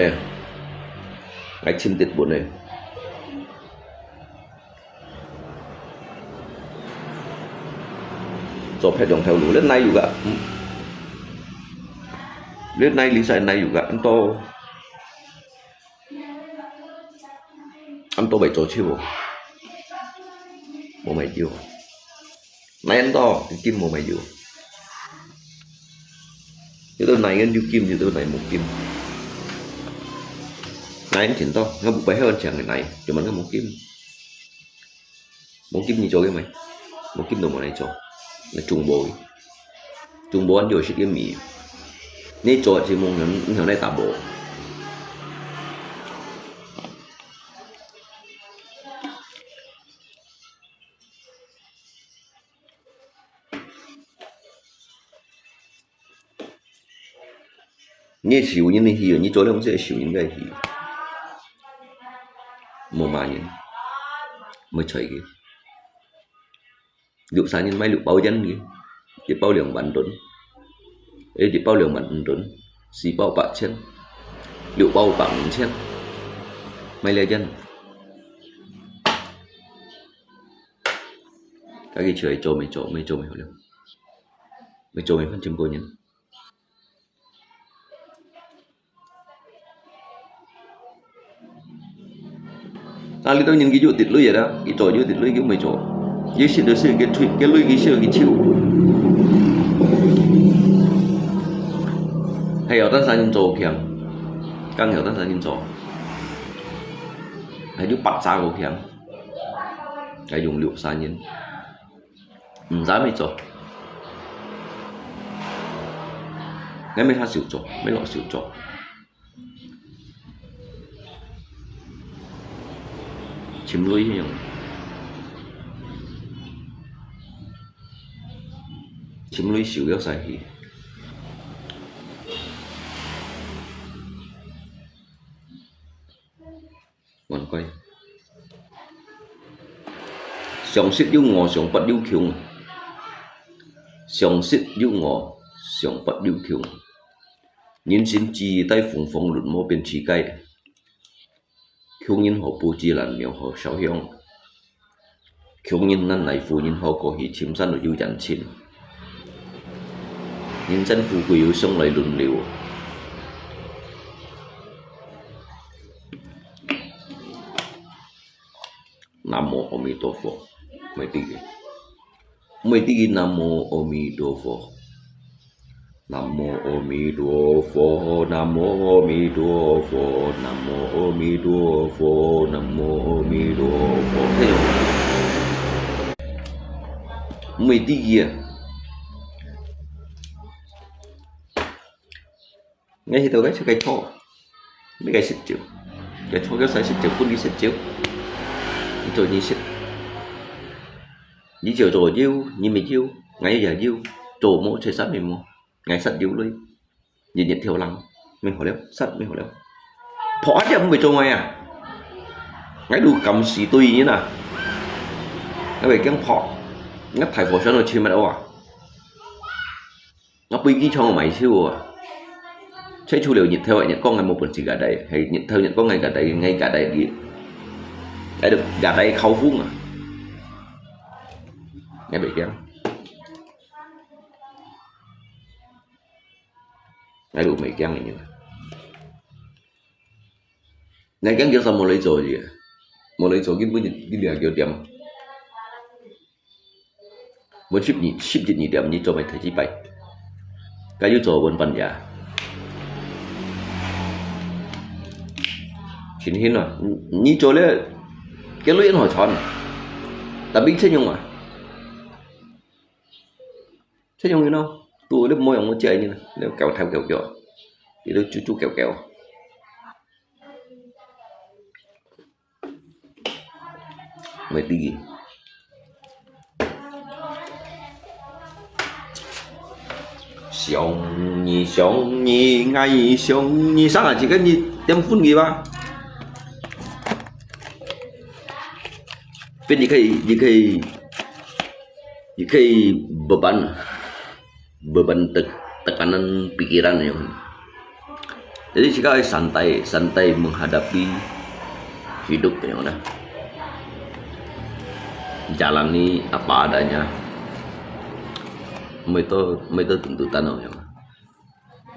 ，𠊎尋得分个。 做別樣頭路，你哪有个？嗯。你哪有理財哪有个？恁多，恁多會做手無？無買有。哪恁多，金無買有。有兜哪个有金，有兜哪个無金。哪恁錢多，𠊎毋會曉錢个哪，就問佢無金。 無金你做个咩？無金都無來做，你中無？中無你就食个米。你做係無人，你向來打無？ 你係有人个去，你做兩隻係有人个去。無麼人，無睬佢。六儕人買六包菸个，一包兩萬銀，誒，一包兩萬五銀，四包八千，六包百五千，買了菸。該個出來做毋做，毋做毋好了，毋做毋反正過年。 啊，你兜人佢有滴水个啦，佢做有滴水，佢毋會做。佢食就食，佢退，佢鐳佢食佢手。還有單三人做強，剛有單三人做，還有八隻个強，還用六儕人。 毋知咩做，𠊎乜較少做，乜老少做。尋鐳樣，尋鐳收了先去。 還過。上食有餓，上跋有窮。上食有餓，上跋有窮。人生只係風風輪，無變自家。窮人好布置，爛廟好燒香。 窮人難來富，人好過去，深山路有人尋。人生富貴有上來輪流。南無阿彌陀佛，每滴个，每滴个南無阿彌陀佛。南無阿彌陀佛，南無阿弥陀佛，南無阿弥陀佛，南無阿弥陀佛。哎喲，毋會知去啊！𠊎去到該食該草，你該食酒，該草該使食酒，分你食酒，你做你食。你就做有，你沒有，𠊎也有，做無，食啥沒無，𠊎殺有類。 日日跳冷，無好了，煞無好了。破下點毋會做麼啊？𠊎都敢死對人啊！𠊎會驚破，𠊎大火上到千萬啊！𠊎飛機場買手啊！吹出了日頭啊，日光𠊎無本事个底，係日頭日光𠊎个底，𠊎个底哩，𠊎都个底烤風啊！𠊎會驚。 𠊎都毋會驚个人啊。𠊎驚驚啥無來做个，無來做，根本就你掠佢點。無十二，十一二點，你做咩第幾擺？該又做文班呀？情形啊，你你做了，該類人好傳，tapi真用啊。 這種人咯，都你無用無借人，你搞頭搞腳，你都豬豬搞搞，毋會知佢。想你，想你，𠊎想你，生啊，一個人點分佢吧。變你可以，你可以，你可以beban。 beban tek-, tekanan pikiran yang. Jadi, kita santai, santai menghadapi hidup yang mana. Jalani apa adanya. Mito, mito tuntutan yang.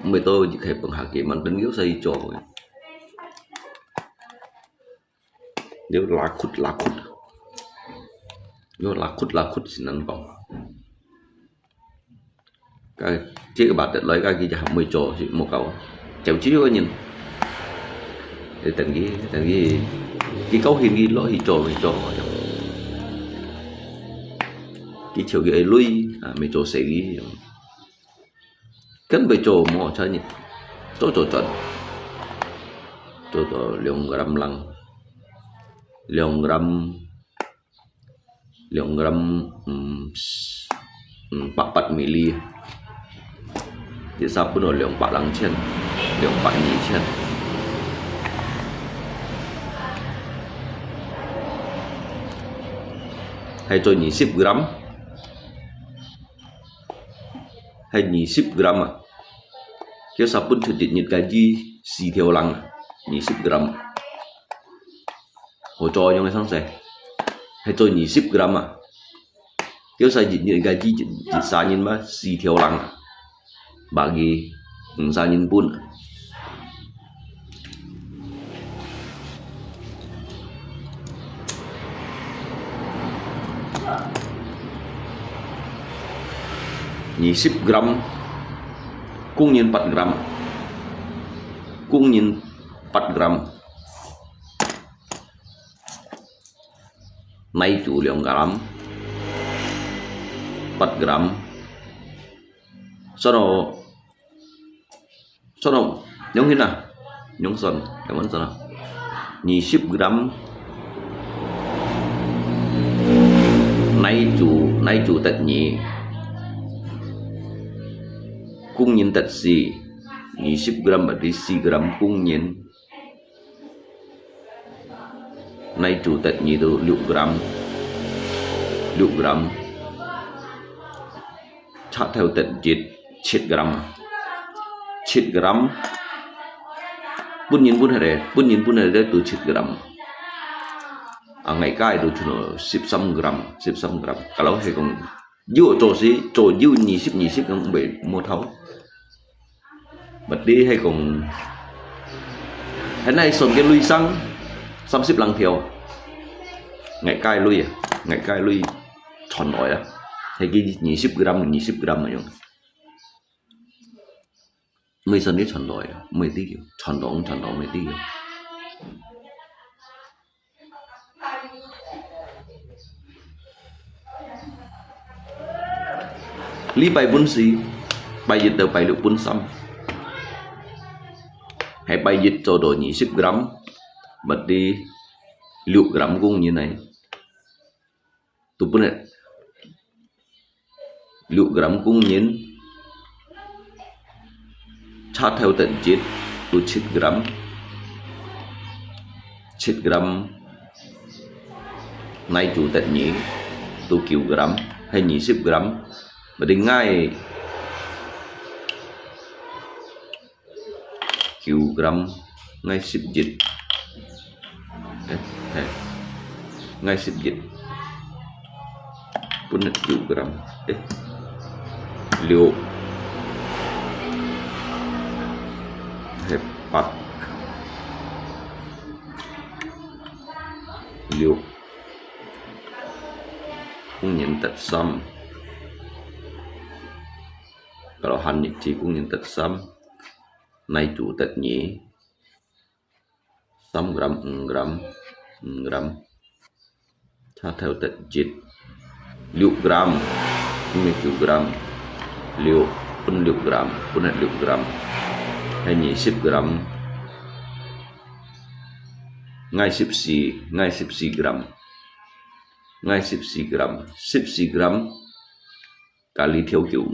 Mito jika penghakiman dan kita saya jauh. Yo lakut-lakut. Yo lakut-lakut sinan kong. Ka, chỉ có bát loi ka ki ja mui cho si mo kau. Chèo chi yo nyin. Ê, tần ki, tần ki. Ki kau hin ki lo hi cho, hi cho. Ki chèo ki ai lui, à, mui cho sẻ ki. Kan bai cho mo cha nyi. Cho cho cho. Cho cho liang gram lang. Liang gram, liang gram, ừm, s-, ừm, pat pat mili. Di sa pun liang pat lang chen, liang pat nyi chen. Hai cho nyi sip gram. Hai nyi sip gram à. Kiao sa pun chut dit nyit gaji si thiao lang à. Nyi sip gram à. Ho cho yong sang sai. Hai cho nyi sip gram à. Kiao sa dit nyit gaji dit, dit sa nyin ma si thiao lang à. Bagi, ừm, sa nyin pun. Nyi sip gram, kung nyin pat gram. Kung nyin pat gram. Nai chu liang gram. Pat gram. Sa no, sa no, yong hin à. Yong son, yong son à. Nyi sip gram. Nai chu, nai chu tet nyi. Kung nyin tet si. Nyi sip gram bát di si gram kung nyin. Nai chu tet nyi tu liu gram. Liu gram. Chak theo tet jit, chit gram. Chit gram. Pun nyin pun hai de, pun nyin pun hai de tu chit gram. À, ngai kai tu chun sip sam gram, sip sam gram. Kalau hai kong Yo cho si, cho yo nyi sip nyi sip yang bai mo thao. Bát di hai kong. Hai nai son ke lui sang, sam sip lang thiao. Ngai kai lui à, ngai kai lui chon oi à. Hai ki nyi sip gram, nyi sip gram mà yong. 毋會算你賺落啊，毋會知个，賺落毋賺落毋會知个。禮拜分四，拜一到拜六分三。係拜一做到二十gram，berarti六gram公斤呢。 都分得六gram公斤，差頭得一，都七gram，七gram，nai做得二，都九gram，係二十gram，berarti ngai九gram，ngai十一。誒，係，ngai十一。分得九gram，誒，六，係八，六，公斤得三。Kalau hanyut係公斤得三。 nai做得二，三gram、五gram、五gram，差頭得一，六gram，毋係九gram，六，分六gram，分得六gram，係二十gram，ngai十四，ngai十四gram，ngai十四gram，十四gram，kali條九五。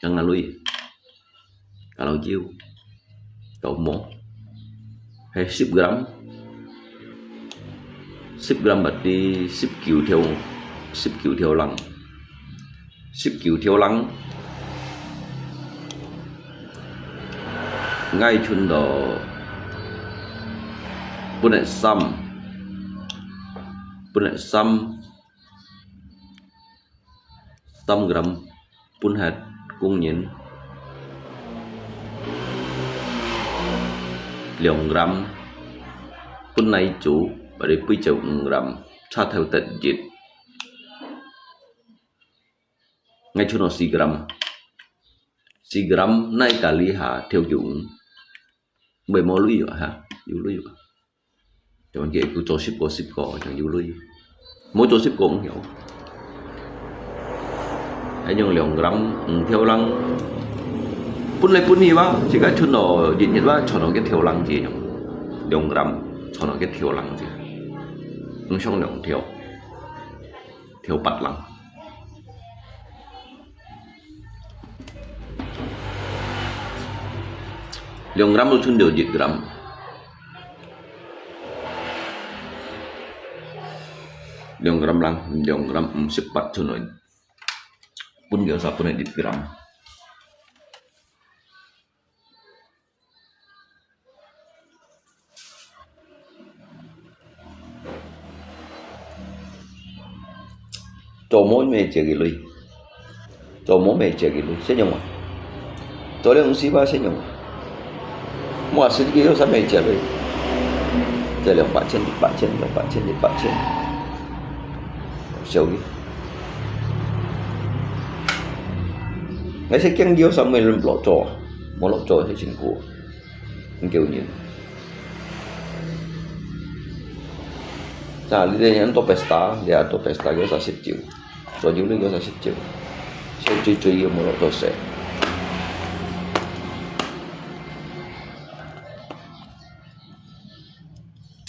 Kang ngalui，kalau有，kalau無，係十gram，十gram berarti十九條，十九條零，十九條零，ngai存到分得三，分得三。 三gram分忒工人，兩gram分哪一組，berarti分做五gram，差頭得一。𠊎出到四gram，四gram哪一kali下條九五，會無鐳啊哈，有鐳啊。 像佢做十個、十個，像有鐳。無做十個毋曉。還用兩gram，五條零，分來分去哇，自家存到日日哇，存到幾條零這樣，兩gram，存到幾條零這樣，毋想兩條，條八零。兩gram都存到一gram。 兩gram lang，兩gram五十八出來，分佢sa分佢一gram。做麼个借佢鐳？ 做麼个借佢鐳，先用啊。做了五十八先用啊。莫十幾個三百借鐳，借兩百千、一百千、兩百千、一百千，少个。𠊎係驚佢三個人落做，無落做係辛苦，毋夠人。 Nah，你這樣做pesta，你啊做pesta佢sa十九，做酒鐳佢sa十九，所以最最有無落到十。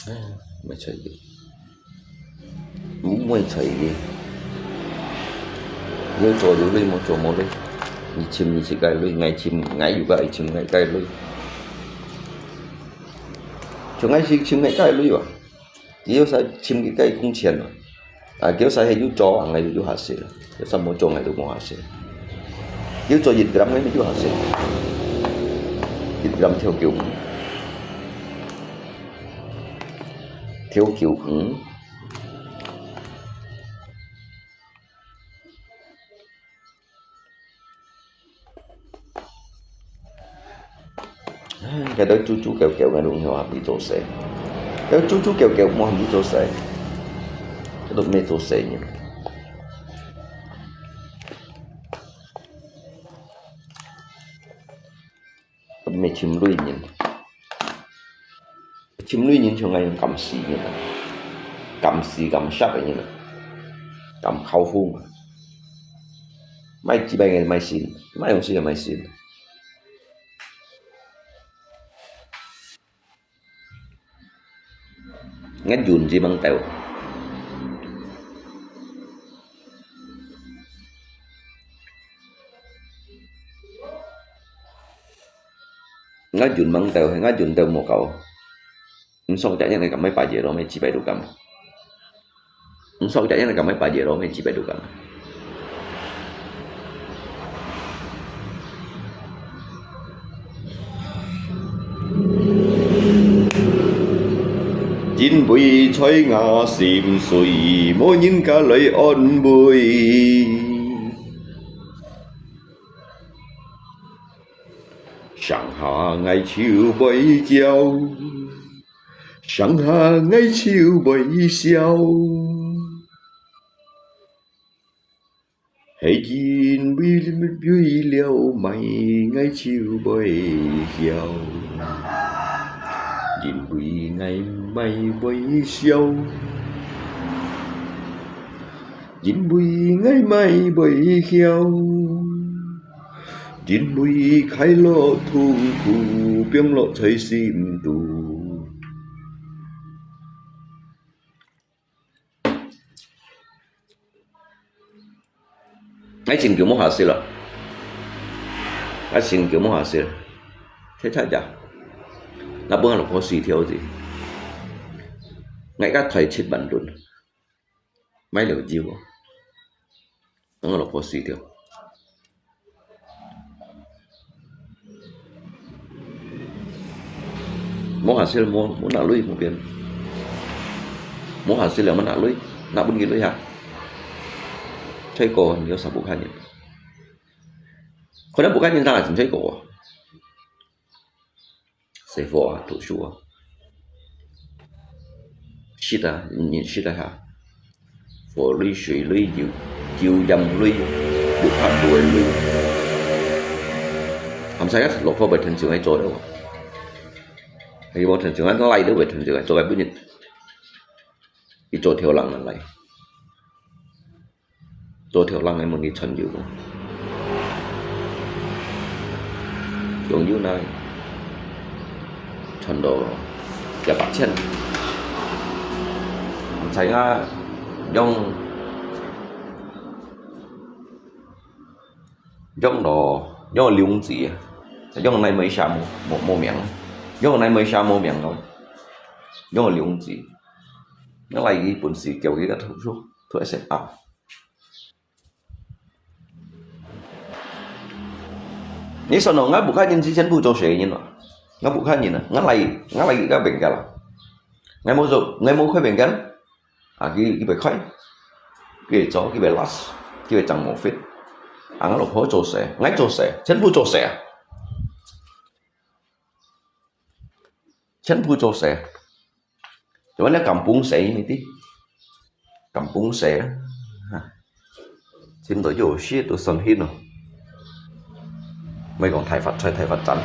唉，毋會睬佢，毋會睬佢。有做有鐳，無做無鐳。你尋你自家鐳，𠊎尋𠊎有个，佢尋𠊎个鐳。像𠊎係尋𠊎个鐳啊。 佢有sa尋佢个工錢咯。啊，佢有sa係有做，𠊎有有下勢咯。佢有sa無做，𠊎都無下勢。佢有做一gram，𠊎有下勢。一gram條九五。條九五。 該兜豬豬狗狗个都毋曉合理做事，該豬豬狗狗毋合理做事，該都毋係做事人。毋係尋鐳人。尋鐳人像𠊎樣敢死人啊，敢死敢殺个人啊，敢敲風啊。莫幾擺个莫信，莫用死个莫信。 𠊎忍至吂到。𠊎忍吂到，𠊎忍到無夠。毋爽隻人來敢，莫巴耶咯，莫幾擺都敢。毋爽隻人來敢，莫巴耶咯，莫幾擺都敢。 因為在吾心碎，無人家來安慰。上下𠊎就會叫，上下𠊎就會笑。 係因為，為了麼个𠊎就會曉，因為𠊎麼个會笑，因為𠊎麼个會曉，因為快樂痛苦放落在心肚。 𠊎真久無下雪了，𠊎真久無下雪了，切切呀，那分阿老婆死條子，𠊎个台七萬銀，買了酒哦，等阿老婆死條。 無下雪，無，無拿鐳，無變。無下雪了，無拿鐳，拿分佢鐳哈。最高你有啥不看人？可能不看人，當然是最高啊。生活啊，讀書啊。 食啊，人食啊哈。火鐳、水鐳、油，油鹽鐳，六百度个鐳。含晒个老婆會天上來做了無？係無天上來，來都會天上來做个本人。佢做條人啊來。 做條人个問題賺有無？用有哪，賺到一百千，毋知啊，用，用到，用零子啊，用來買啥無，無，無名，用來買啥無名咯，用零子，用來佢本事叫佢个讀書，讀一些啊。 你算咯，𠊎屋下人係全部做事个人咯，𠊎屋下人啊，𠊎倈，𠊎倈佢个病个啦，𠊎無做，𠊎無開病个，啊，佢，佢會開，佢會做，佢會last，佢會正無fit，啊，𠊎老婆做事，𠊎做事，全部做事啊，全部做事。 就恁樣kampung事，你知？Kampung事啊，哈。尋到有食都算幸咯。莫講大發財、大發展，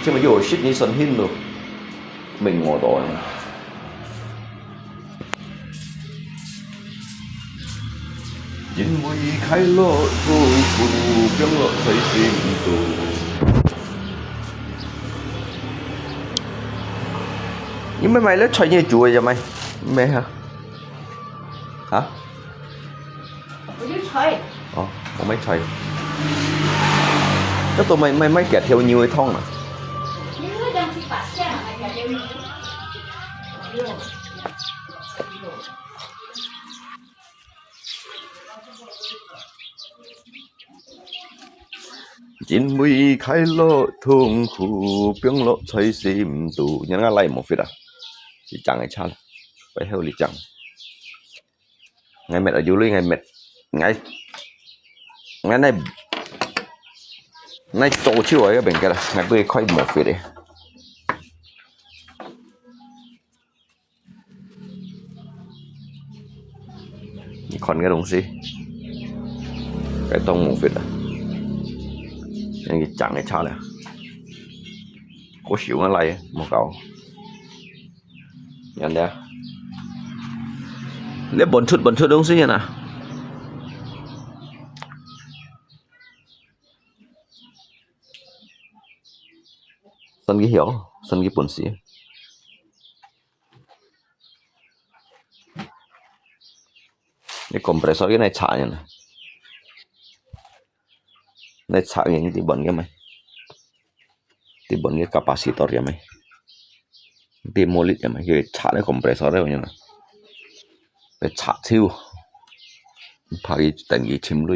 尋到有食你算幸咯，免餓到啊。因為快樂痛苦放落在心肚。 你買，買了菜你煮个，買，買哈？啊？我就菜。哦，我買菜。這都買，買，買幾條牛个湯啊？你會當去把香啊，幾條牛？因為快樂痛苦放落在心肚。你看𠊎倈無fit啊，你正个車啦，背後你正。𠊎搣啊，有鐳𠊎搣，𠊎，𠊎哪，哪做手啊，該邊个啦，𠊎不會快無fit个。 你看該東西，該當無fit啊，該佢正个車了。好少啊來，無搞。人家，你搬出搬出東西啊？生意曉，生意本事。 你compressor个來插人啊？來插人，你問个咩？你問个capacitor个咩？你無力个咩？佢插你compressor个人啊？你插手，怕佢等佢沉落，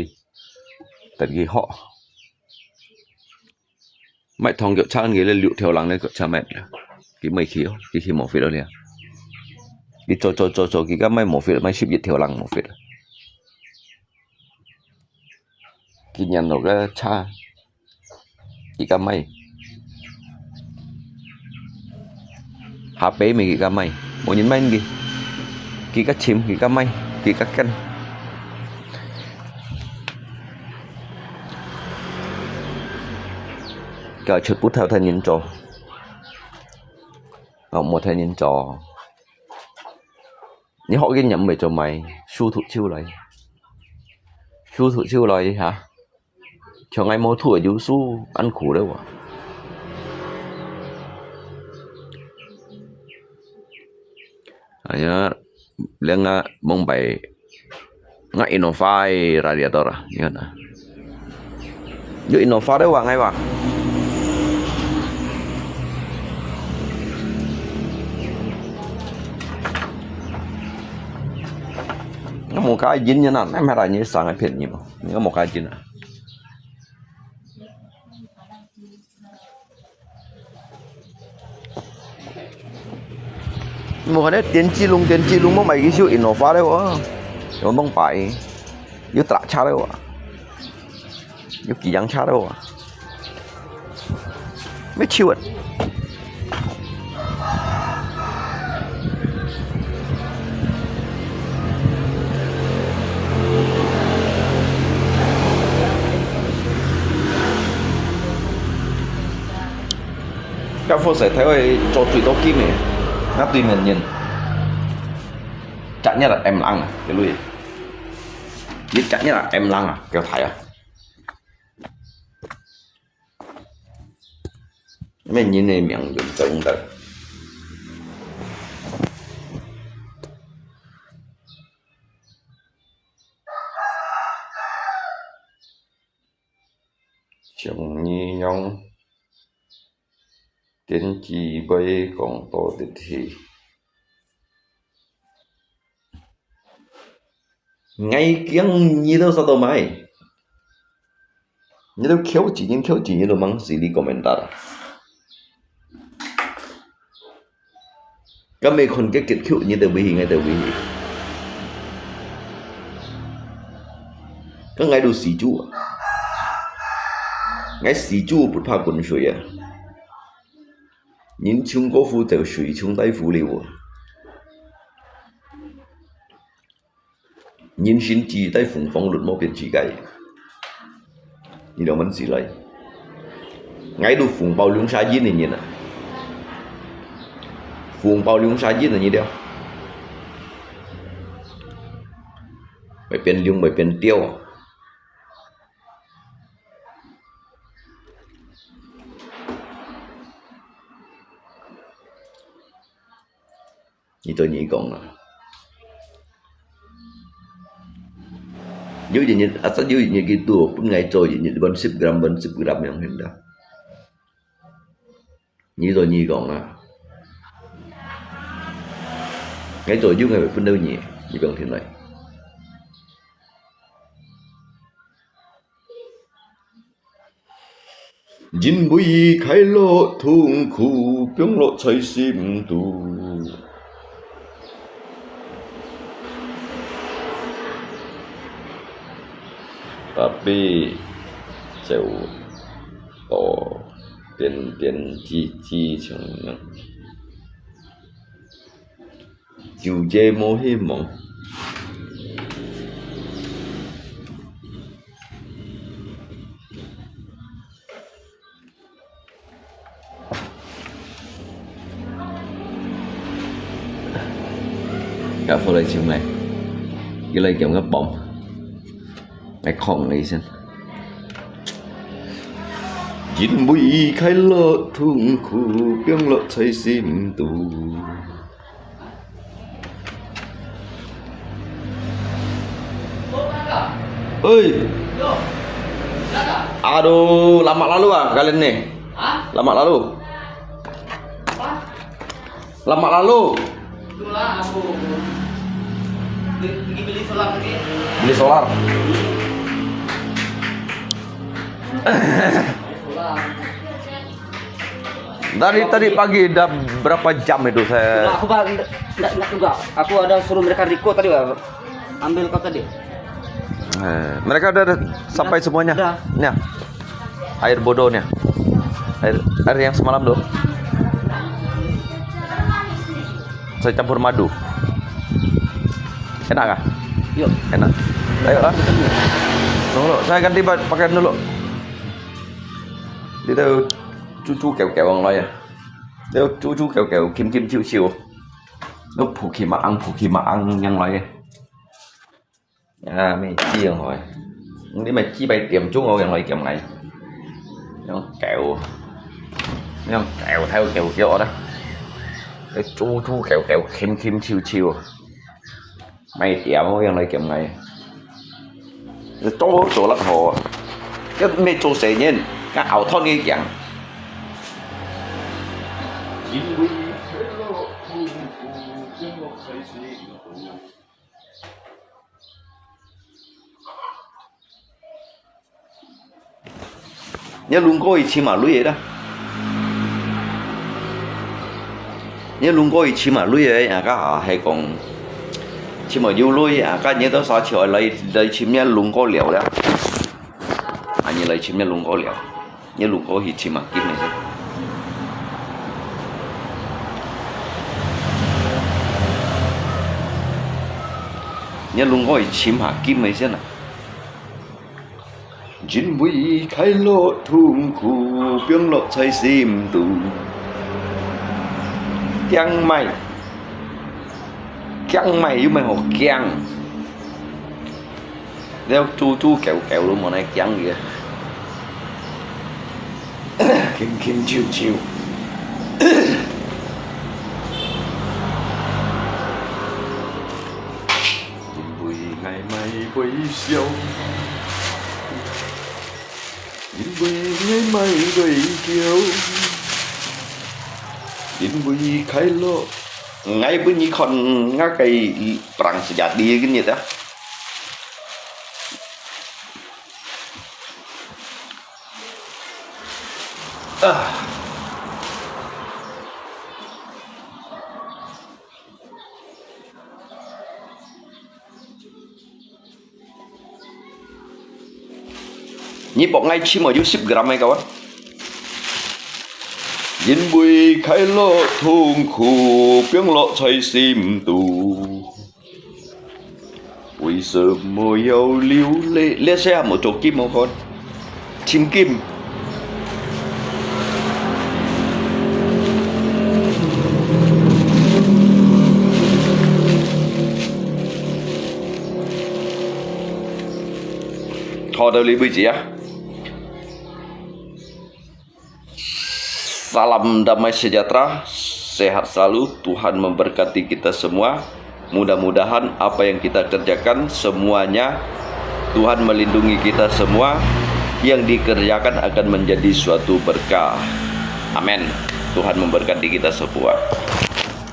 等佢好。 買通腳車，佢咧六條人咧腳車買，佢買去哦，佢去無fit了咧。佢做做做做，佢个買無fit，買十一條人無fit。佢年老个車，佢个買。下擺咪佢个買，無人買佢。佢个尋，佢个買，佢个跟。 佢全部偷偷人做，哦，無偷人做。你學个人毋會做買，手脱手來，手脱手來哈。像𠊎無脱有手，恁苦了哇。哎呀， Leng nga mong bai, nga Innova radiator ah, yun ah. Yo Innova de wa ngai wa. Nga mo ka yin yan ah, nai ma ra ni sang ai phen ni mo. Nga mo ka yin ah. 無可能電機龍，電機龍無買佢就Innova了哦，有弄擺，有大車了哦，有幾輛車了哦，沒錢啊。 該副色頭个做最多金个，那對面人，隻日啊M零啊，佢lui，一隻日啊M零啊，叫大啊。 咩人个命運中得。像你樣，電機會講到得去。 𠊎驚你兜啥都買。你兜口子人口子人都mang死你komentar。該每款个結局，你兜會去，𠊎兜會去。該𠊎都死豬啊！𠊎死豬不怕滾水啊！人沖過湖就水沖大湖了啊！ 人生只在鳳凰綠毛變世界，你兩萬四來。𠊎都紅包兩儕印个人啊，紅包兩儕印个人了，會變龍會變鳥啊。 你對你講啊。有一日，啊，有一日佢都分𠊎做一日，分十gram，分十gram樣形啦。你對你講啊。𠊎做有，𠊎會分到你，你講聽來。 人為快樂痛苦，放落在心肚。Tapi走到點點滴滴像樣。 就這無希望。家伙來尋𠊎，佢來撿个bomb，來囥你先。因為快樂痛苦，放落在心肚。Oi. Aduh, lamak lalu ah kalian ni. Lamak lalu. Lamak lalu. Itulah aku. Pergi beli solar lagi. Beli solar. Solar. Dari tadi pagi dah berapa jam itu saya? Aku, Pak, nggak, nggak, nggak juga. Aku ada suruh mereka record tadi, Pak. Ambil kau tadi. Eh, mereka udah, udah sampai semuanya? Udah. Nih. Air bodoh nih. Air, air yang semalam tuh. Saya campur madu. Enak kah? Yuk. Enak. Ayo ah. Tunggu dulu. Saya ganti pa-, pakaian dulu. Dia tahu cucu kêu-kêu orang lah ya. Dia cucu kêu-kêu, kim-kim chiu-chiu. Nó phù khì mà ăn, phù khì mà ăn nhân lại. À, mày chia rồi. Đi mày chia bài điểm chung rồi, nhân lại kiểm này. Nó kêu. Nó kêu theo kêu kêu đó. Cái chu chu kêu kêu, khim khim chiu chiu. Mày điểm rồi, nhân lại kiểm này. Nó tô tô lắc hồ. Cái mày tô sẻ nhân, cái ảo thon cái kiểm. Nhớ lùng哥佢尋下鐳个啦。Nhớ lùng哥佢尋下鐳个，啊，該下係講，尋下有鐳，啊，該日到沙橋來，來尋nhớ lùng哥尞了。啊，你來尋nhớ lùng哥尞。 Nhớ lùng哥去尋下金个先。Nhớ lùng哥去尋下金个先啊。因為快樂痛苦，放落在心肚。驚麼个？驚麼个？有麼个好驚？ 了，豬豬狗狗都無來驚佢啊。輕輕啾啾。因為𠊎乜會笑，因為𠊎乜會噭，因為快樂。𠊎分你看，𠊎个perang sejati个日啊。 啊。你幫𠊎尋無有十gram个，kawan？因為快樂痛苦，放落在心肚。 為什麼要流淚？這下無做金無看，尋金。好，到這位為止啊。 Salam damai sejahtera, sehat selalu, Tuhan memberkati kita semua. Mudah-mudahan apa yang kita kerjakan semuanya Tuhan melindungi kita semua, yang dikerjakan akan menjadi suatu berkah. Amin. Tuhan memberkati kita semua.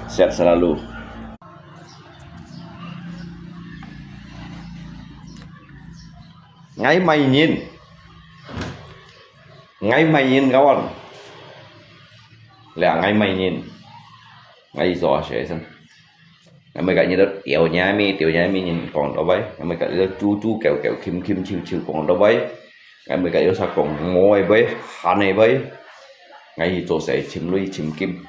Sehat selalu. Ngai mai nyin. Ngai mai nyin kawan. Lea ngai mai nyin. Ngai zo a shwe sen. Ngai mai ka nyi do tiao nyai mi, tiao nyai mi nyin kong do bai. Ngai mai ka nyi do chu chu kêu kêu, kim kim chiu chiu kong do bai. Ngai mai ka yo sa kong ngoi bai, han e bai. Ngai hi zo se chim lui chim kim.